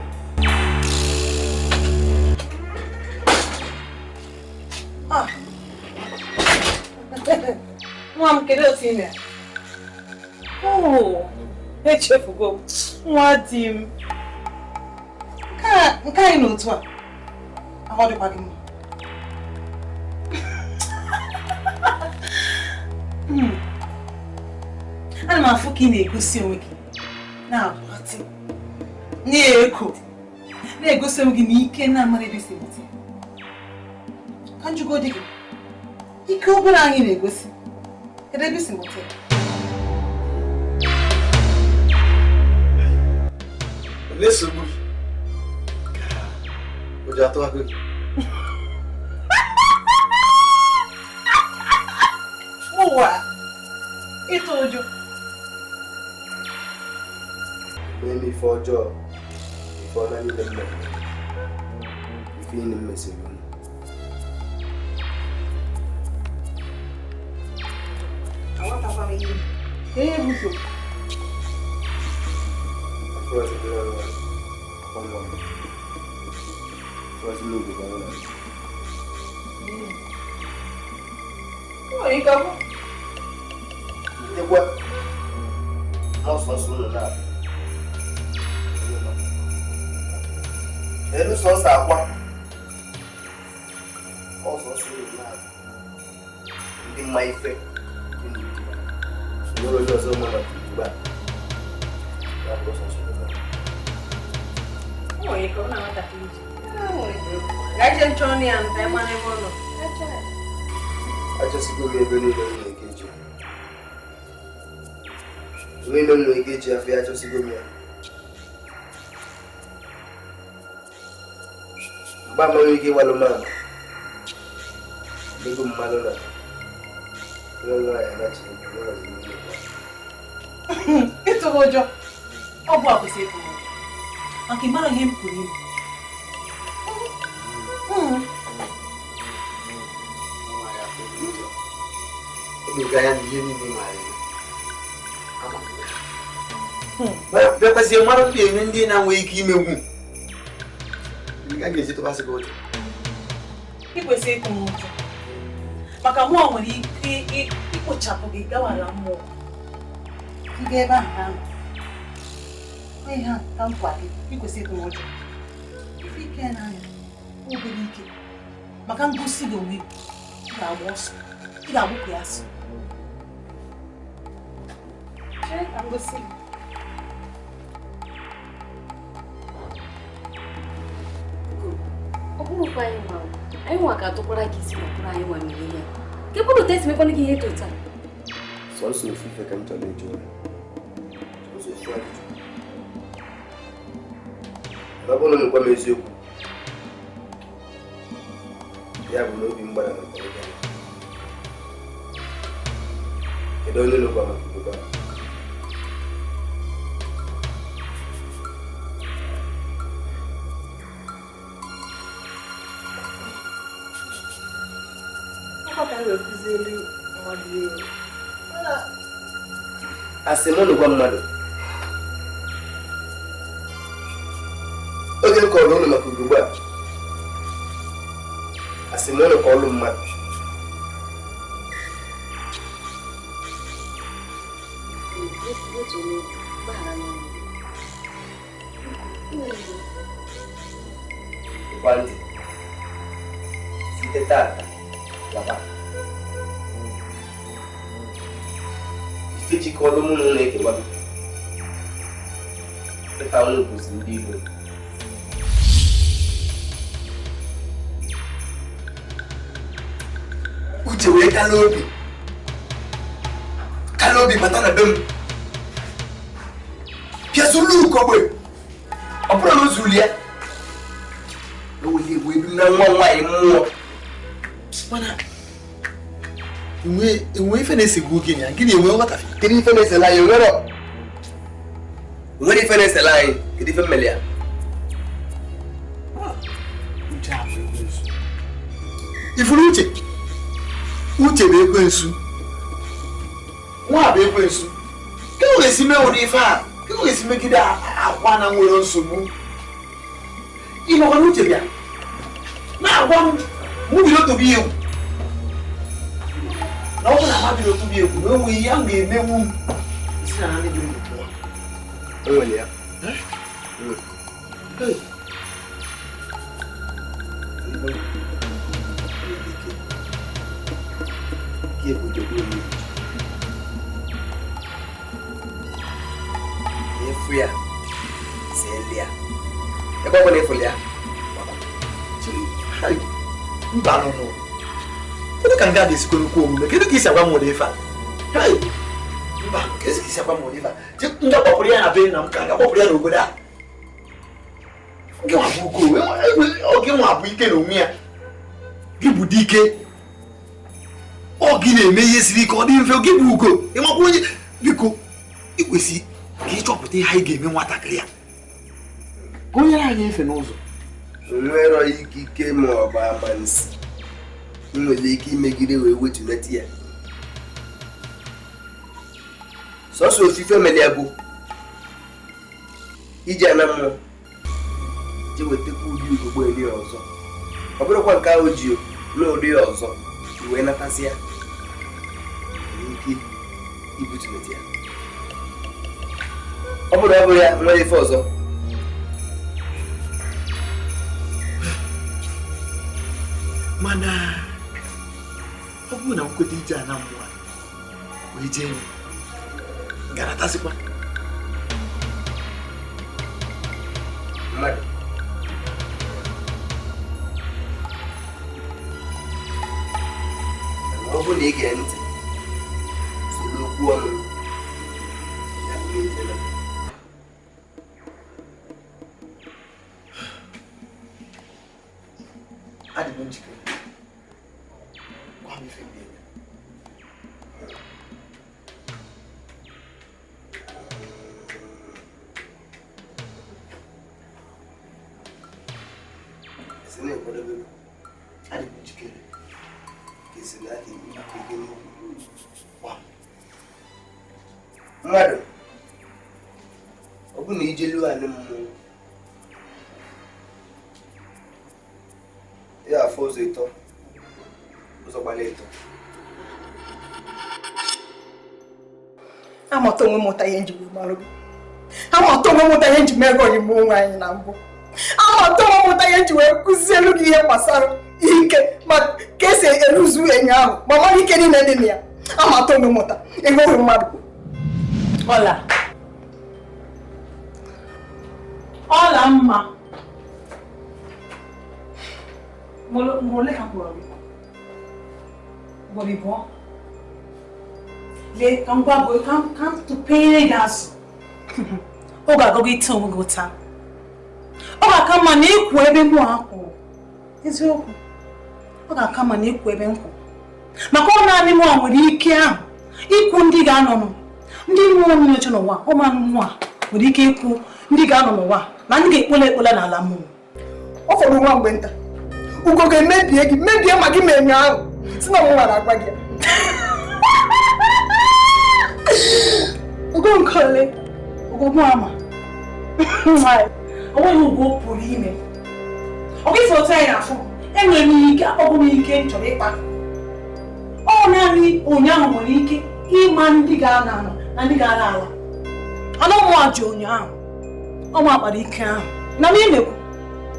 Ah. Nwa m, kedu otu ị mere? Oh, echefugo m. Nwa di m. Nke anyị n'otu a, ahụ dịkwa gị mma. Ana m afụ ka ị na-egosi onwe gị na-agbatị, na-eko, na-egosi onwe gị na ike na-amara ebe si ebute. Ka njụgo dị gị, ike obere anyị na-egosi, kedu ebe si mụta ya? Olee nsogbu gị? Ụjọ atụwago gị? Ụwa, ịtụ ụjọ. Mee m ife ọjọọ, ife ọma niile m mere, ife niile m mesịrị unu. Aghọtakwa m ihe. Ihe bụ nsogbu? Afọ ọzọ dị ọrụ akwa nwa m. Afọ ọzọ n'oge ka ọ na-adị. O nwere ike ọ bụ. Ntekwa n'ọsọ nsọ ụlọ na-abịa. Elu sọsọ akwa. Ọsọ nsọ ụlọ na-abịa. Ndị mma ife. Nwere onye ọzọ mma maka ugbu a. Ya bụ ọsọ nsọ ụlọ na-abịa. O nwere ike ọ na-aghọtakwa ije. Gaa jee nchọ ọnụ ya nta ịma n'ebe ọ nọ. Achọsigo m ebe niile m nwere ike ije. Ebe niile m nwere ike iji afọ ya, achọsigo m ya. Mgbe ama nwere ike ịgbalụ m ama, ego mmadụ na nwa nwaanyị anachighị m, ọ nọzi n'ime ụlọ. Ịtụrụ ụjọ, ọ bụ a kwesịrị ịtụrụ ụjọ. Maka ị mara ihe m pụrụ ime. Oge anya na ihe niile maara eme. Ama m ya. Bịakwazie mara ndị enye ndị na-enwe ike imegwu. Ndị a ga-eji tụbasị gị ụjọ. Ị kwesịrị ịtụ m ụjọ. Maka mụọ nwere ike ikpochapụ gị gawara mmụọ. Ị gaa ebe ahụ ahụ. Ihe a ka nkwa gị, ị kwesịrị ịtụ m ụjọ. Ife ike n'anya, obere ike. Maka ngosi gị onwe gị, ị ga-agba ọsọ, ị ga-agbụpụ ya asụ. Chere ka m gosi gị. Ọ bụrụkwa anyị nwa anyị nwa ka atụkwara gị isi ma bụrụ anyị nwa mere ihe a. Ka bụrụ otu esi mekwana gị ihe dị otu a. Sọsọ ofufe ka m chọrọ ịjụ ụlọ. Sọsọ ofu ajụjụ. Ọ bụrụ na m gwa m eziokwu, ya bụ na obi m gbara maka ịga. Kedu onye nụkwa maka ugbu a? Asị m nụkwa mmadụ. Oge m kọrọ ụnụ maka ugbu a, asị m ụnụ kọọlụ mmadụ. Gwa ntị, site tata gaba. Ife jikọrọ mụ na ụlọ ekewa m. Ịta ụnụ bụzi ndị Igbo. Uche wee kala obi bata na be m pịazulu ugogbe ọ bụrụ na o zuru ya na oyi egwu edu na nwa nwaanyị mmụọ. Mana enwe ife na-esegbu gị ya gịnị enwe nghọtafie? Kedu ife na-esela anyị? Nwere ife na-esela anyị? Kedu ife mmele ya? Uche abụ ekwensu. Ifuru uche? Uche bụ ekwensu. Nwa bụ ekwensu. Kedu ka esi mee ụdị ife a? Kedu ka esi megide akwa na nwere nsogbu? Ịnọkwa n'uche bịa na-agwa m mụ bido tobi egwu na ọ bụrụ na ma bido tobi egwu na onwe ihe a ga-emenwu m si na ndị biri pụọ. Enwere ya. Efu ya, zelia. Ebe ọ bụla efuli ya. Mba nọ. Kedu ka nga ga-esikwa nnukwu omume? Kedu ka isi agwa m nwere ife a? Mba, kedu ka isi agwa m nwere ife a? Nga kpọpụrụ ya na be nna m ka nga kpọpụrụ ya n'obodo a. Oge nwa bụ ugo, oge nwa bụ ike n'onwe ya. Gị bụ dike. Ọ gị na-eme ihe siri ike, ọ dị mfe, gị bụ ugo. Ịmakwa onye biko ị kwesị ka ịchọpụta ihe anyị ga-eme nwatakịrị a. Ka o nyere anyị efe n'ụzọ. Nwere ikike ma ọ bụ amansi nwere ike imegide wee wetunata ya. Sọsọ ofufe mere ya bụ iji ana mmụọ ji wetakwa ụdị ugogbe eri ọzọ. Ọ bụrụkwa nke ahụ ji n'ụdị ya ọzọ wee natasị ya, nwere ike ibutunata ya. Ọ bụrụ ọ bụrụ ya nwere ife ọzọ. Mana ọ bụrụ na nkweta ije ana mmụọ wee jee garatasịkwa mmadụ. Ọ bụrụ na ị gee ntị soro okwu ọnụ ya bụ ejela. Adị m njikere. Gwa m ife m ga-eme. Esi na-ekwadobe m. Adị m njikere. Ka esi na aka ike n'ukwu. Mmadụ, ọ bụ na ijelu anị mmụọ ya afọ ụzọ ịtọ Ọzọ gbara eto. Amata onwe mụta ihe nji wee marụ gị. Amata onwe mụta ihe nji mee gị oyimbo onwe anyị na mbụ. Amata onwe mụta ihe nji wee kụzielu gị ihe gbasara ike ma ka esi eruzu enyo ahụ ma mara ike niile dị na ya. Amata onwe mụta enweghị mmadụ. Ọla. Ọla mma. Mole ka m kpọrọ gị? Ugboro ịbụọ. Lee ka m gwa gị ka m tụpere gị azụ. Ọ ga-agụ gị ite onwe gị ụta. Ọ ga-aka mma na ịkwụ ebe mụ akwụ. Eziokwu. Ọ ga-aka mma na ịkwụ ebe m kwụ. Maka ọ naanị mụ nwere ike ahụ ikwu ndị ga-anọ nụ. Ndị mmụọ niile n'ụwa, ụmụ mmụọ a nwere ike ikwu ndị ga-anọ n'ụwa na ndị ga-ekpola ekpola n'ala mmụọ. Ọ fọrọ nwa mgbe nta. Ugo ga-emebie gị, mebie ma gị ma enyo ahụ. Si na mụ nwara agwa gị. Ugo nke ole? Ugo mụ ama. O nweghị ugo pụrụ ime. Ọ bụ ife otu anyị na-afụ. Enwere m ike, akpọgbu m ike m chọrọ ịkpa. Ọ naanị ụnyaahụ nwere ike ịma ndị ga-anọ anọ na ndị ga-ala ala. Anụ ụmụ a ji ụnyaahụ. Ọnwa akpara ike ahụ. Na m na-ekwu.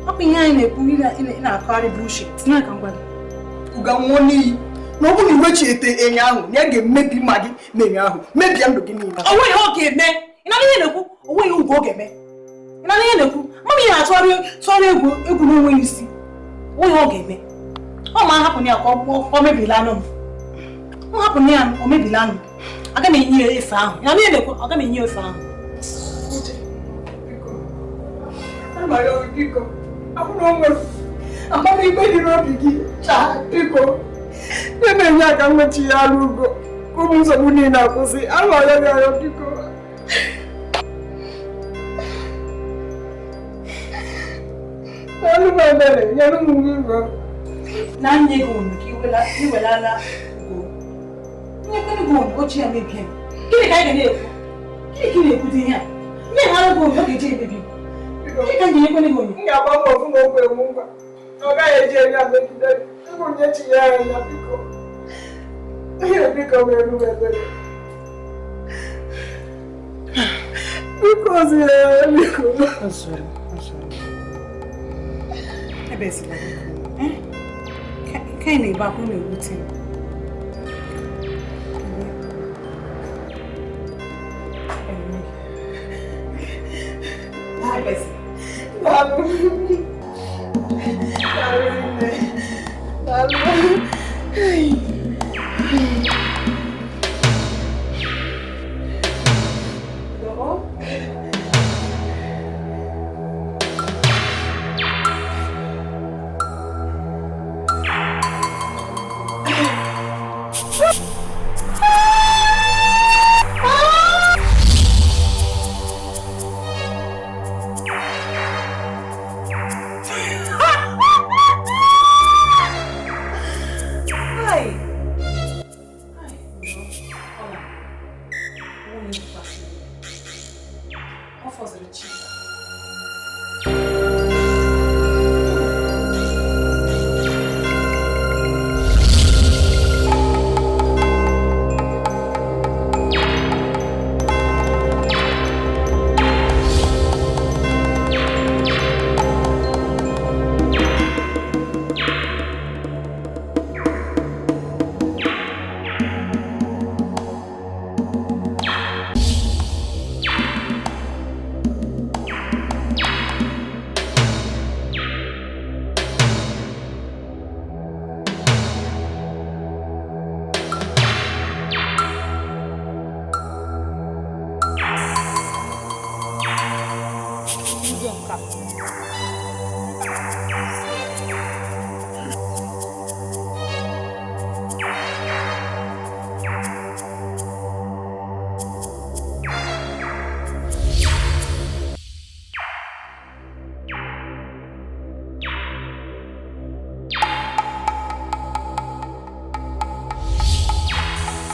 Ọ bụ ihe anyị na-ekwu ị na-akọgharị bullshit. Tinye aka ngwa gị. Ugo nwụọ n'iyi. Na ọ bụrụ na iwechi ete enyo ahụ na ya ga-emebi ma gị na enyo ahụ mebie ndụ gị niile. O nweghị ọ ga-eme. Ị na-anụ ihe na-ekwu? O nweghị ugwu ọ ga-eme. Ị na-anụ ihe na-ekwu? Mama ị na-atụgharị tụgharị egwu egwu n'onweghị isi. O nweghị ọ ga-eme. Ọ ma hapụ ya ka ọ mebila anụ m. Ọ hapụ ya o mebila anụ m. Aga m enye ya efe ahụ. Ị na-anụ ihe na-ekwu? Aga m enye ya efe ahụ. Biko, ahụrụ onwe m. Amamikpe dị n'obi gị chaa biko. Nye m enye aka nwechi ya arụ ugo. Ka ụmụ nsogbu niile akwụsị. Arịọ gị arịọ biko. Alụ m ebere, nyere m biko. Na nye gị onyinye ka iwelala ugo. Nyekwere gị onyinye ochie ya mebie m. Gịnị ka anyị ga na-ekwu? Gịnị ka ị na-ekwu dị ihe a? Nye ha gị onyinye ọ ga-eji emebi m. Gịnị ka m ga-enyekwere gị onyinye? M ga-agba mbọ fụ na okwu enwu ngwa. Na ọ gaghị eji enyo a megide gị. Biko nyechi ya anya biko. Biko mere m ebere. Biko zie ya biko. Ozuru, ozuru. Ebezila biko. Eh? Ka ị na-ebe akwa ọ na-ewute m. Ebezila. Daalụ. Daalụ nne. Daalụ. Hi. Hi. Ọla. Onye tụkwasịrị ya. Ọ fọziri chi.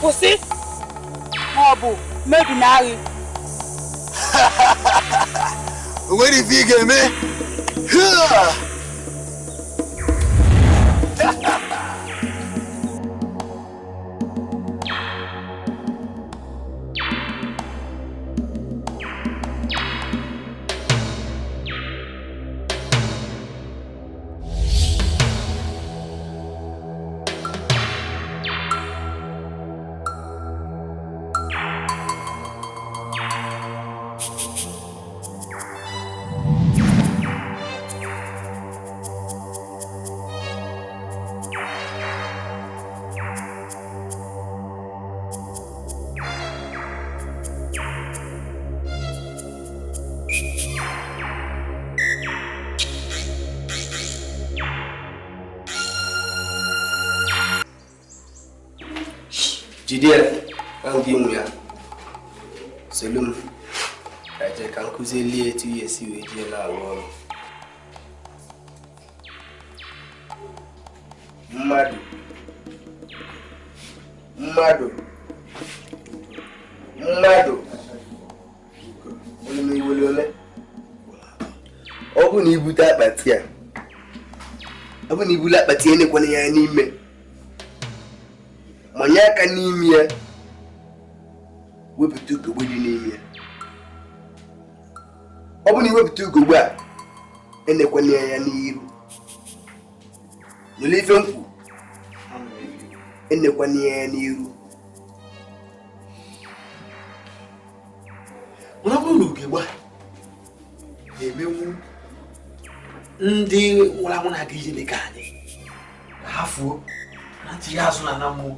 Kwụsị ma ọ bụ mebi na agha. O nwere ife ị ga-eme. Jide ya na ndị nwe ya solu m ka jee ka nkụzielie etu ya esi wee jee na-arụ ọrụ. Mmadụ mmadụ mmadụ onye ole ọ bụ na ibute akpati a, ọ bụ na ibulu akpati enekwana ya n'ime, manye aka n'ime ya, wepụta ugogbe dị n'ime ya. Ọ bụ na iwepụta ugogbe a, enekwana ya n'iru. Nụlụ ife mkpu, enekwana ya n'iru. Mana ọ bụrụ na ugegbe a na-emenwu ndị nwụrụ anwụ na-aga ije dị ka anyị ka ha fuo na ntinye azụ na na mmụọ,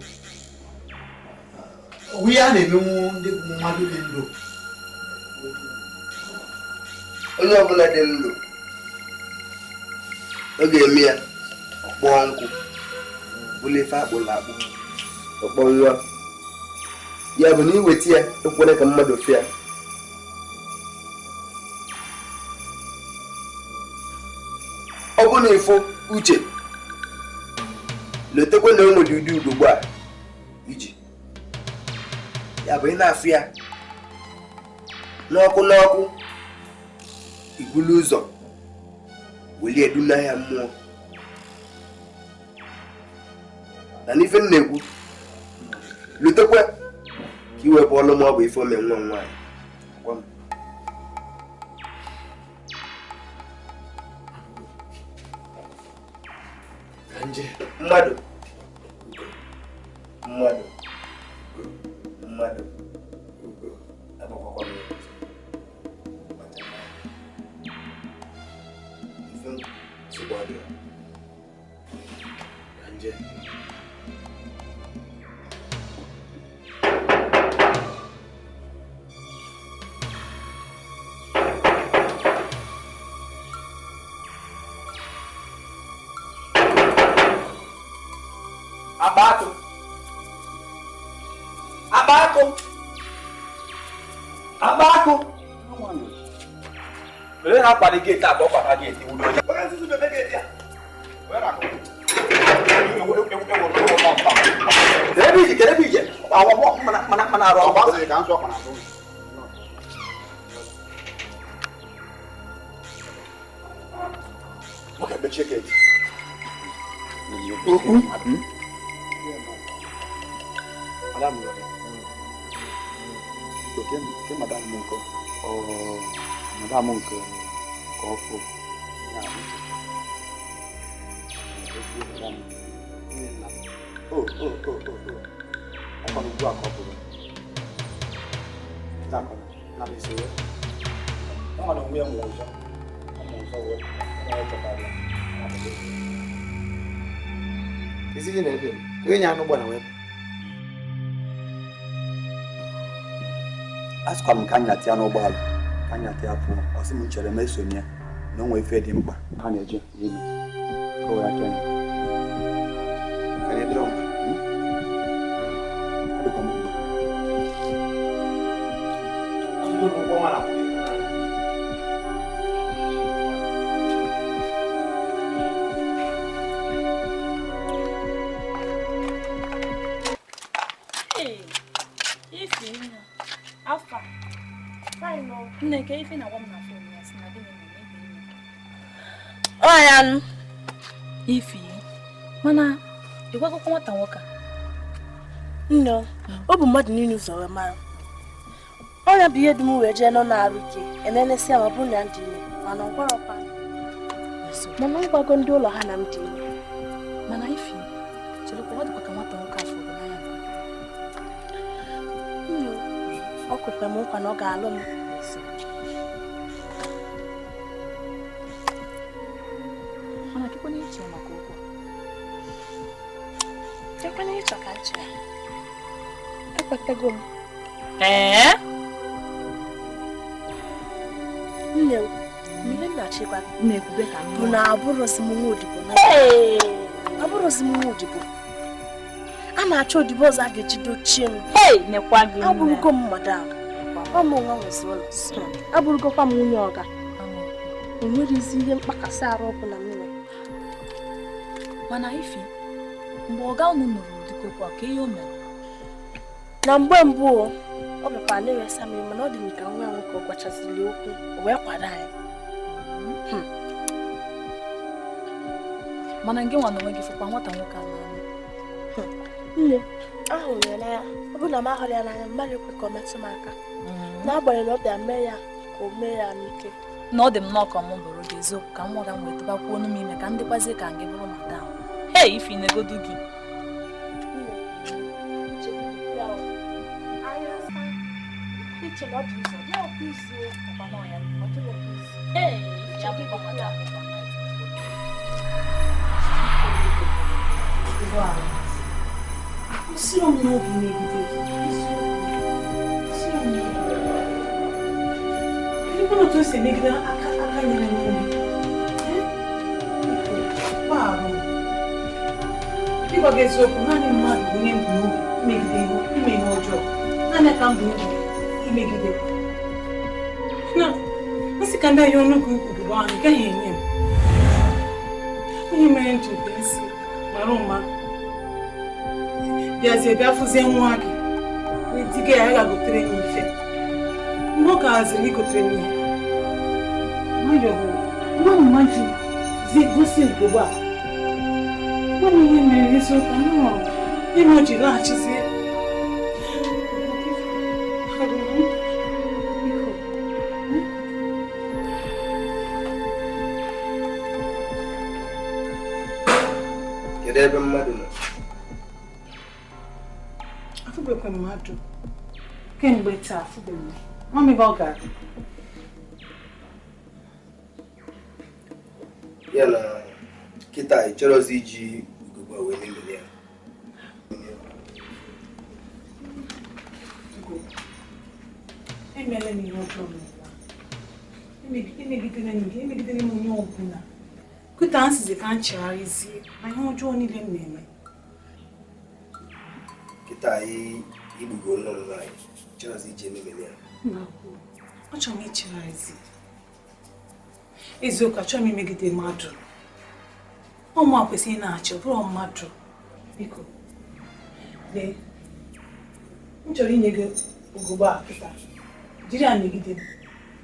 onwe ya na-emenwu ndị mmadụ dị ndụ. Onye ọbụla dị ndụ ọ ga-eme ya ọkpọọ nkụ bụla ife akpụrụ akpụ ọkpọ nwa ya bụ na iweta ya ekwere ka mmadụ fịa. Ọ bụ na ịfụ uche letekwe na o nwere ụdị ugogbe a iji ya bụ ị na-afụ ya n'ọkụ n'ọkụ, ibulu ụzọ welie edu n'ahịa mmụọ. Na n'ife m na-ekwu, lutekwe ka iwepụ ọlụ ma ọ bụ ife ome nwa m nwaanyị. Gwa m. Mmadụ mmadụ mmadụ agbakwakwa m ya ọzọ. Ife m nsogbu adịrọ. Ka nje. Akpakụ. Akpakụ. Akpakụ. Onye na-akwado geeti a ka ọ kwata geeti wuru onye. Onye nzuzu mebe geeti a. Onye na-akụ. Kedụ ebe ije? Kedụ ebe ije? Awọ mọ mana mana mana arụ ọrụ. Nwoke mechie geeti. Okwu. Madam, ke madam nke ọ madam nke ka ọ fụ ya uche. O o o o o ọkwa ugbu a ka ọ bụrụ na m esi wee ọ nwere onwe ya nwe ụzọ ọ ma ụzọ wee ọ chọtara ya. Isi gị na-ebe m onye nye anụ gbara wee asịkwa m ka anya tịa n'ụgbọala ka anya tịa pụọ, ọ sị m chere m esonye ya na o nwee ife dị mkpa ha na-eje ime ka o were aka ya. Ka anyị dịrọ mkpa. Ọ dịkwa m mkpa. Ọ ya nụ ifi mana ịgwagokwa nwata nwoke a? Nne, ọ bụ mmadụ niile ụzọ wee mara. Ọrịa bụ ihe dum wee jee nọ na-arụ ike enelesịa ma ọ bụrụ na m dị ime, mana ọ gwarọkwa. Mana m gwago ndị ụlọ ha na m dị ime. Mana ifi cherekwa, ọ dịkwa ka nwata nwoke afọ bụ n'anya. Nne, ọ kwekwa m nkwa na ọ ga-alụ m. Mana kekwana iche maka okwu a? Kekwana ịchọ ka nche ya. Ekwetego m. Ee? Nne, mmiri nna chikwa na-ekwube ka m bụ na abụrụzi m nwa odibo na abụrụzi m nwa odibo. A na-achọ odibo ọzọ a ga-eji dochie m. Abụrụgo m madam. Ọ mụ nwa nwezi ụlọ. Abụrụgokwa m nwunye ọga. O nwerezi ihe mkpakasị arụ ọbụla m nwere. Mana Ifi, mgbe ọga unu nụrụ ụdịka okwu a, ka ihe o mere? Na mgbe mbụ ọ bịakwa na-ewesa m, mana ọ dị m ka nwa ya nwoke ọ gwachaziri okwu, o wee kwado anyị. Mana gị nwa na onwe gị fụkwa nwata nwoke a n'anya. Nne, ahụrụ ya n'anya. Ọ bụrụ na m ahụrụ ya n'anya, mmadụ ekwe ka ọ metụ m aka. N'agbanyeghị na ọ bịa mee ya ka o mee ya n'ike. Na ọ dị m nnọọ ka mụ bụrụ gị eziokwu, ka nwa ga m wee tụbakwuo ọnụ m ime ka ndị kwazie ka gị bụrụ madam. Hei, Ifi, negodu gị. Kwụsịrị m n'obi megide gị. Kedu otu o si emegide aka aka nyere m nri? Gbaghara m. Ịgwa gị eziokwu, naanị mmadụ bụ onye m bụ n'obi imegide ime ihe ọjọọ. Naanị ka m bụ n'obi imegide. Na nsị ka ndị ahịa ọnụ gị ugbo ahụ ị gaghị enye m. Onye mere m ji bịa isi mara ụma bịazie bịa fụzie nwa gị wee diga ya ga-gotere m ife. Mgbe ọ ka haziri igotere m ihe, nwayọọ nwa mma ji zi gosi ugogbe a. Nwa m ihe mere eziokwu anụrụ ime o ji laghachizie. Kedu ebe mmadụ nọ? Afụbekwa mmadụ kemgbe taa, afụbeghị m. Mami ebe ọ gara. Ya na kịta ị chọrọzi iji ugogbe a wee memili ya. Emela m ihe ọjọọ n'ụwa. Emegidere m gị, emegidere m onye ọbụla. Kịta m sizi ka m chegharịzie na ihe ọjọọ niile m na-eme. Kịta igbugo nwa m nwaanyị, chọrọzi iji ememili ya. Achọrọ m ichegharịzi. Eziokwu, achọrọ m imegide mmadụ. Ụmụ a kwesịrị ị na-achị, ọ bụrụ mmadụ. Biko, lee, m chọrọ inye gị ugogbe a kịta. Jiri ya megide m.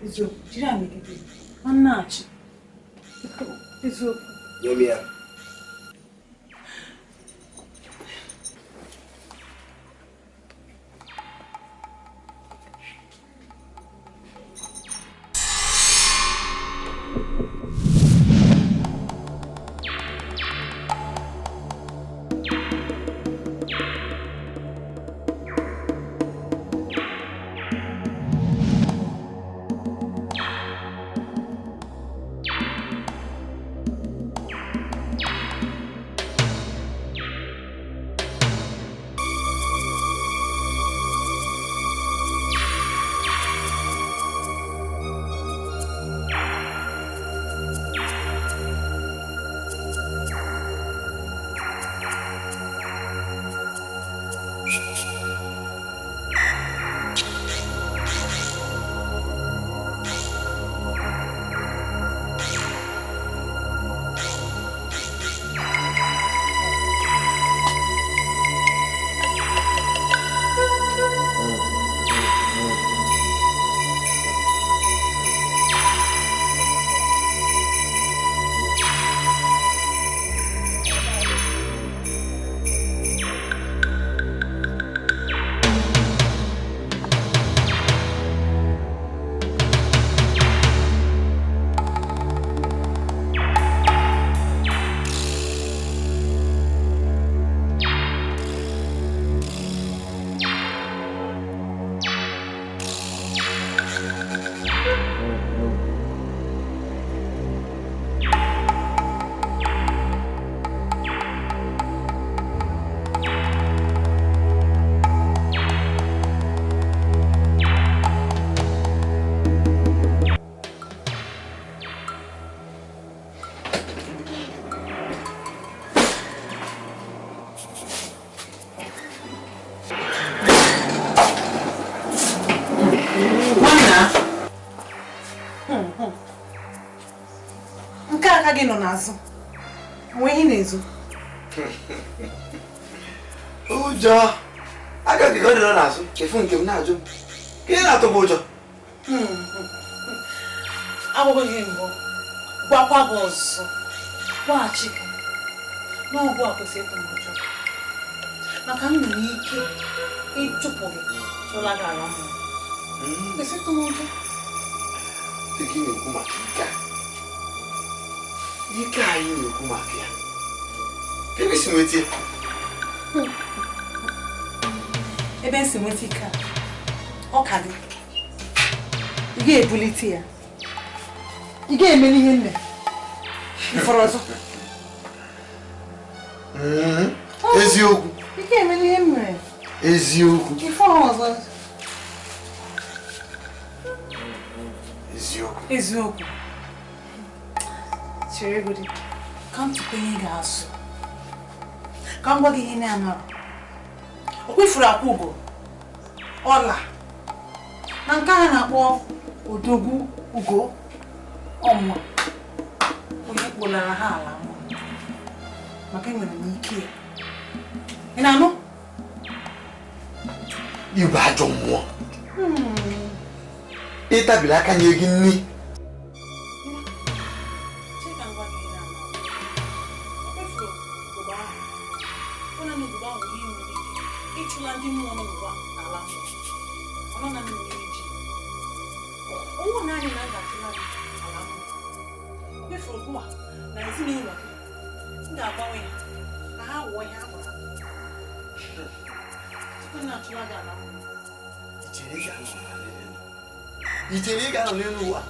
Eziokwu, jiri ya megide m. Ma m na-achị. Biko, eziokwu. Nye m ya. Nke aka gị nọ n'azụ. Onwe ihe na-ezo. Ụjọ. Aka gị ọ dị nọ n'azụ. Efu nke m na-ajụ m. Ka ị na-atụ gị ụjọ? Agwaghị gị mbụ. Gwakwa gị ọzọ. Gwaghachi gị. N'ọgwụ a kwesịrị ịtụ m ụjọ. Maka m nwere ike ịchụpụ gị chụla gị ala mmụọ. Kwesịrị ịtụ m ụjọ. Ị na-ekwu maka ike a. Ike anyị na-ekwu maka ya. Ka ebe si nweta ya? Ebe m si nweta ike a, ọ ka dị. Ị ga-ebulite ya. Ị ga-emeli ihe nne. Ifọrọ ọzọ. Eziokwu. Ị ga-emeli ihe m mere. Eziokwu. Ifọrọ ọzọ. Eziokwu. Eziokwu. Chere godi. Ka m tupu ihe ga-asụ. Ka m gwa gị ihe na-amarụ. O kwefuru akwa ugo. Ọla. Na nke a na-akpọ odogwu ugo ọmụma. Onye kpolara ha ala mmụọ. Maka enwere m ike ya. Ị na-anụ? Igwe ajọ mmụọ. Ịtabiri aka nye gị nri. Ịchụla ndị mmụọ n'ụwa n'ala mmụọ. Ọ nọ na mmiri ji. Ọnwụ naanị na a ga-achụla gị ala mmụọ. Kwefuru ugbu a na ezinụlọ gị. M ga-agbanwe ha ka ha wụọ ihe a gwara gị. Tupu m na-achụla gị ala mmụọ. I chere ị ga-anọ n'elu ụwa?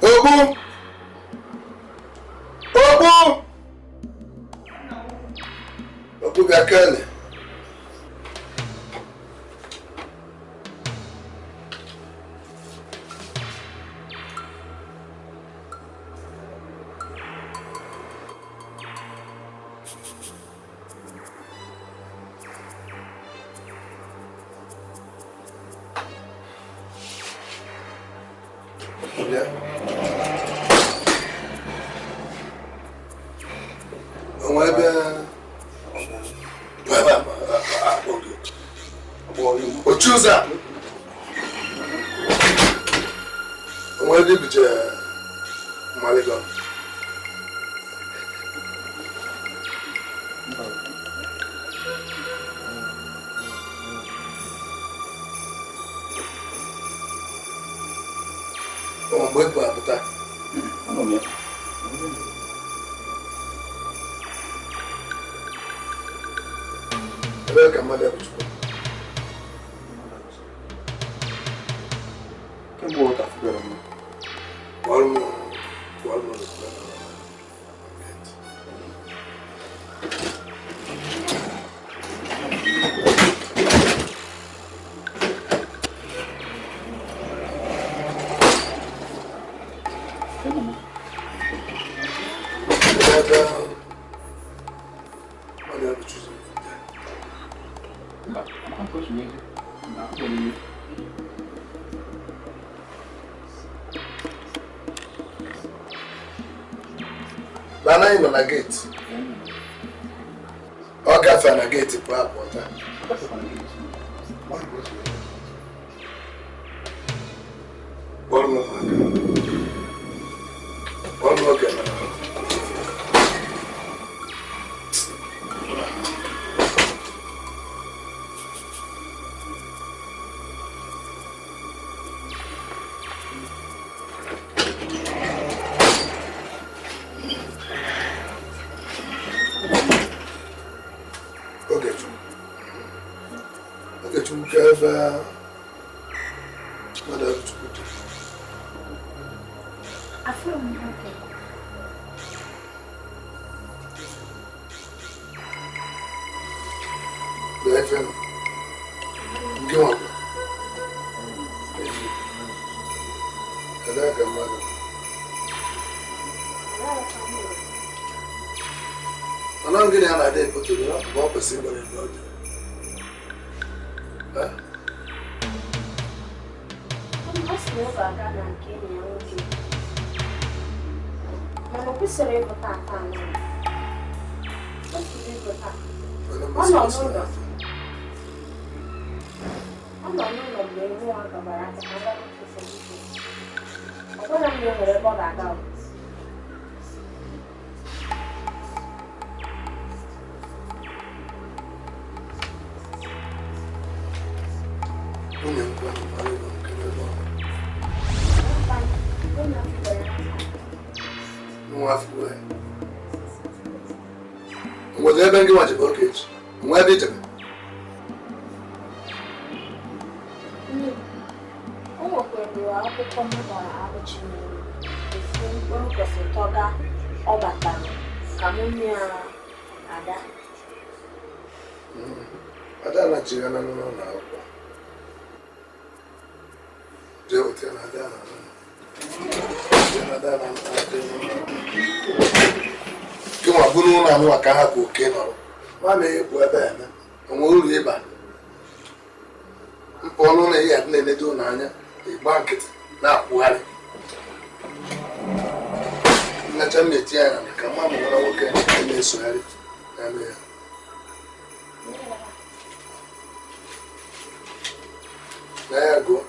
Ogbu! Ogbu! Ogbu bịa kele. Bịa. Onwe ebe ochi ụzọ a onwe ebe ibije mmaligo mgbe ị apụta. Ebee ka mmadụ ebuchukwu? Kemgbe ụta fubere m. Kpọrọ m kpọrọ m Mana anyị nọ na geeti. Ọ gafere na geeti pụọ apụ taa. Kpọrọ m ụmụaka. Kpọrọ m oge na Ogechukwu. Ogechukwu ka ebe mmadụ Chukwu dị. Afụrụ m nwoke. Bịa ife m. Nke nwakwa. Ebee ka mmadụ? Mana gịnị a na-adị epotere na ọ kwesịrị ịgbara ebe ọ dị? Ọ sị na ọ ga-aga na nke enyi ya nwoke. Mana o kwesịrị ịbụ tata anọ. O kwesịrị ịbụ taa. Ọ nọ n'ụlọ. Ọ nọ n'ụlọ mgbe nwa ya gabara aka ka ọ ụfọdụ ihe. Ọ gwara m na o nwere ebe ọ ga-aga. Nwunye m kwa mara ebe m kere ebe ọ nwa afọ ya. Nwere ebe ndị nwa jebe Ogechi? Nwa ebe ijebe? O nwekwara akwụkwọ m gbara arụchi n'elu ofu mkpụrụ ụbọchị tọga ọ batara ka m nye ya Ada. Ada anachigha na n'ụlọ akwụkwọ. Jee weta na Ada na Ada na gị nwa bụ n'ụlọ anụwa ka ha ka oke nọrọ. Nwa m ekwu ebe a eme onwe uru ịba mpụ ọnụ na ihe adị na-enedo ụlọ anya ịgba nkịtị na-akwụgharị nnacha m na-eti ya na ka nwa m nwere nwoke na-esogharị na-eme ya. Na ya gụọ.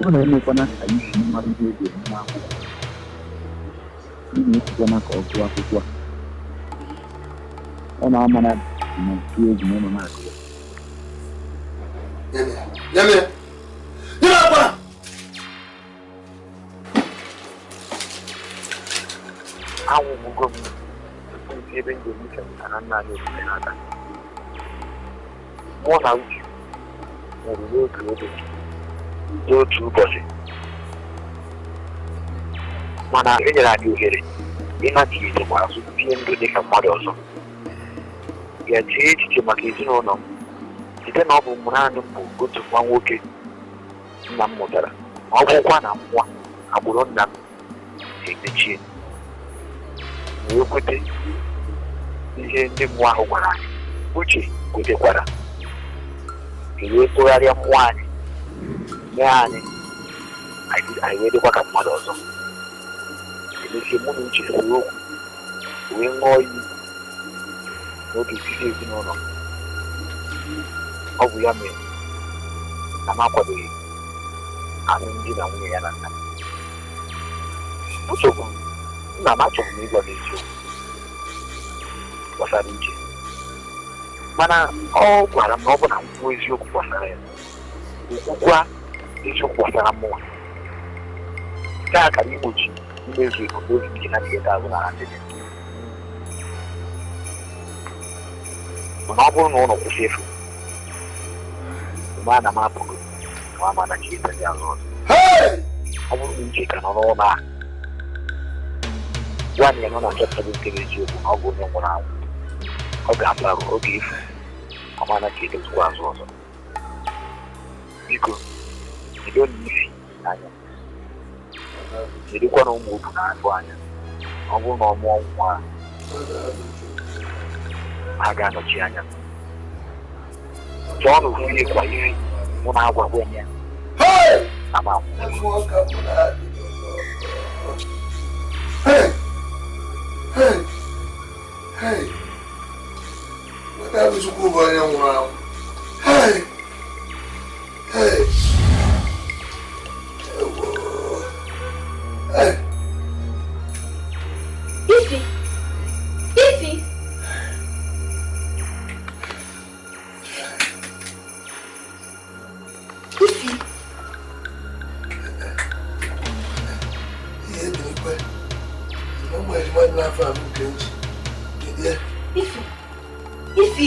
Ọ na-emekwana ka isi mmadụ ihe eji eme akwụkwọ. Ị na-esikwana ka ọ gụọ akwụkwọ a. Ọ na-amara ma tụọ egwu ma ọ nọ na-agụ ya. Nye m ya! Nye m akwa! Anwụgbugo m tupu m si ebe njem uche mụtara nna anyị ofufe n'aka. Mụ na Uche nwụrụ n'otu oge n'otu ụbọchị, mana e nyere anyị ohere ịnachigidekwa azụ bie ndụ dịka mmadụ ọzọ. Ya chee echiche maka ezinụlọ m site na ọ bụ m naanị m bụ otu nwa nwoke nna m mụtara, ma ọ bụkwa na nwa agbụrụ nna m emechie. Wee kwete ihe ndị mmụọ ahụ gwara anyị. Uche kwetekwara, e wee tụgharịa mmụọ anyị mee anyị anyị wee dịkwa ka mmadụ ọzọ. Emechie mụ na Uche kwuo okwu wee ṅụọ iyi n'oge etiti ezinụlọ. Ọ bụ ya mere na m akwadoghị alụmdi na nwunye ya na nna m. Nsogbu nna m achọrọ m ịgwa m eziokwu gbasara Uche, mana ọ gwara m na ọ bụ na m kwuo eziokwu gbasara ya, okwukwa eziokwu gbasara mmụọ nke a kara igbochi mmezu ebumnobi nke na nketa azụ na ndị dị. Mana ọ bụrụ na ụlọ kwụsị efu, mgbe a na m apụghị ma ama na chi dị azụ ọzọ. Ọ bụrụ na Uche ka nọ n'ụlọ a, gwa ya nọ na nchọpụta nke bụ eziokwu na ọ bụ onye nwụrụ anwụ, ọ ga-abụ arụ, ọ ga-efu, ọ ma na chi edozikwa azụ ọzọ. Biko, bido n'isi anya, jedekwa na ụmụ obu na-atụ anya. Ọ bụrụ na ọ mụọ nwa a, ha ga-anọchi anya. Chọọ na ofu ihe kwa iri mụ na-agwagwa ya ama Chukwu bụ onye nwụrụ anwụ. Hey! Hey! Hey! Ifi! Ifi! Ifi! Ihe dị ikwe Na ụmụ ejima dị n'afọ a bụ nke nji. Jide. Ifi. Ifi.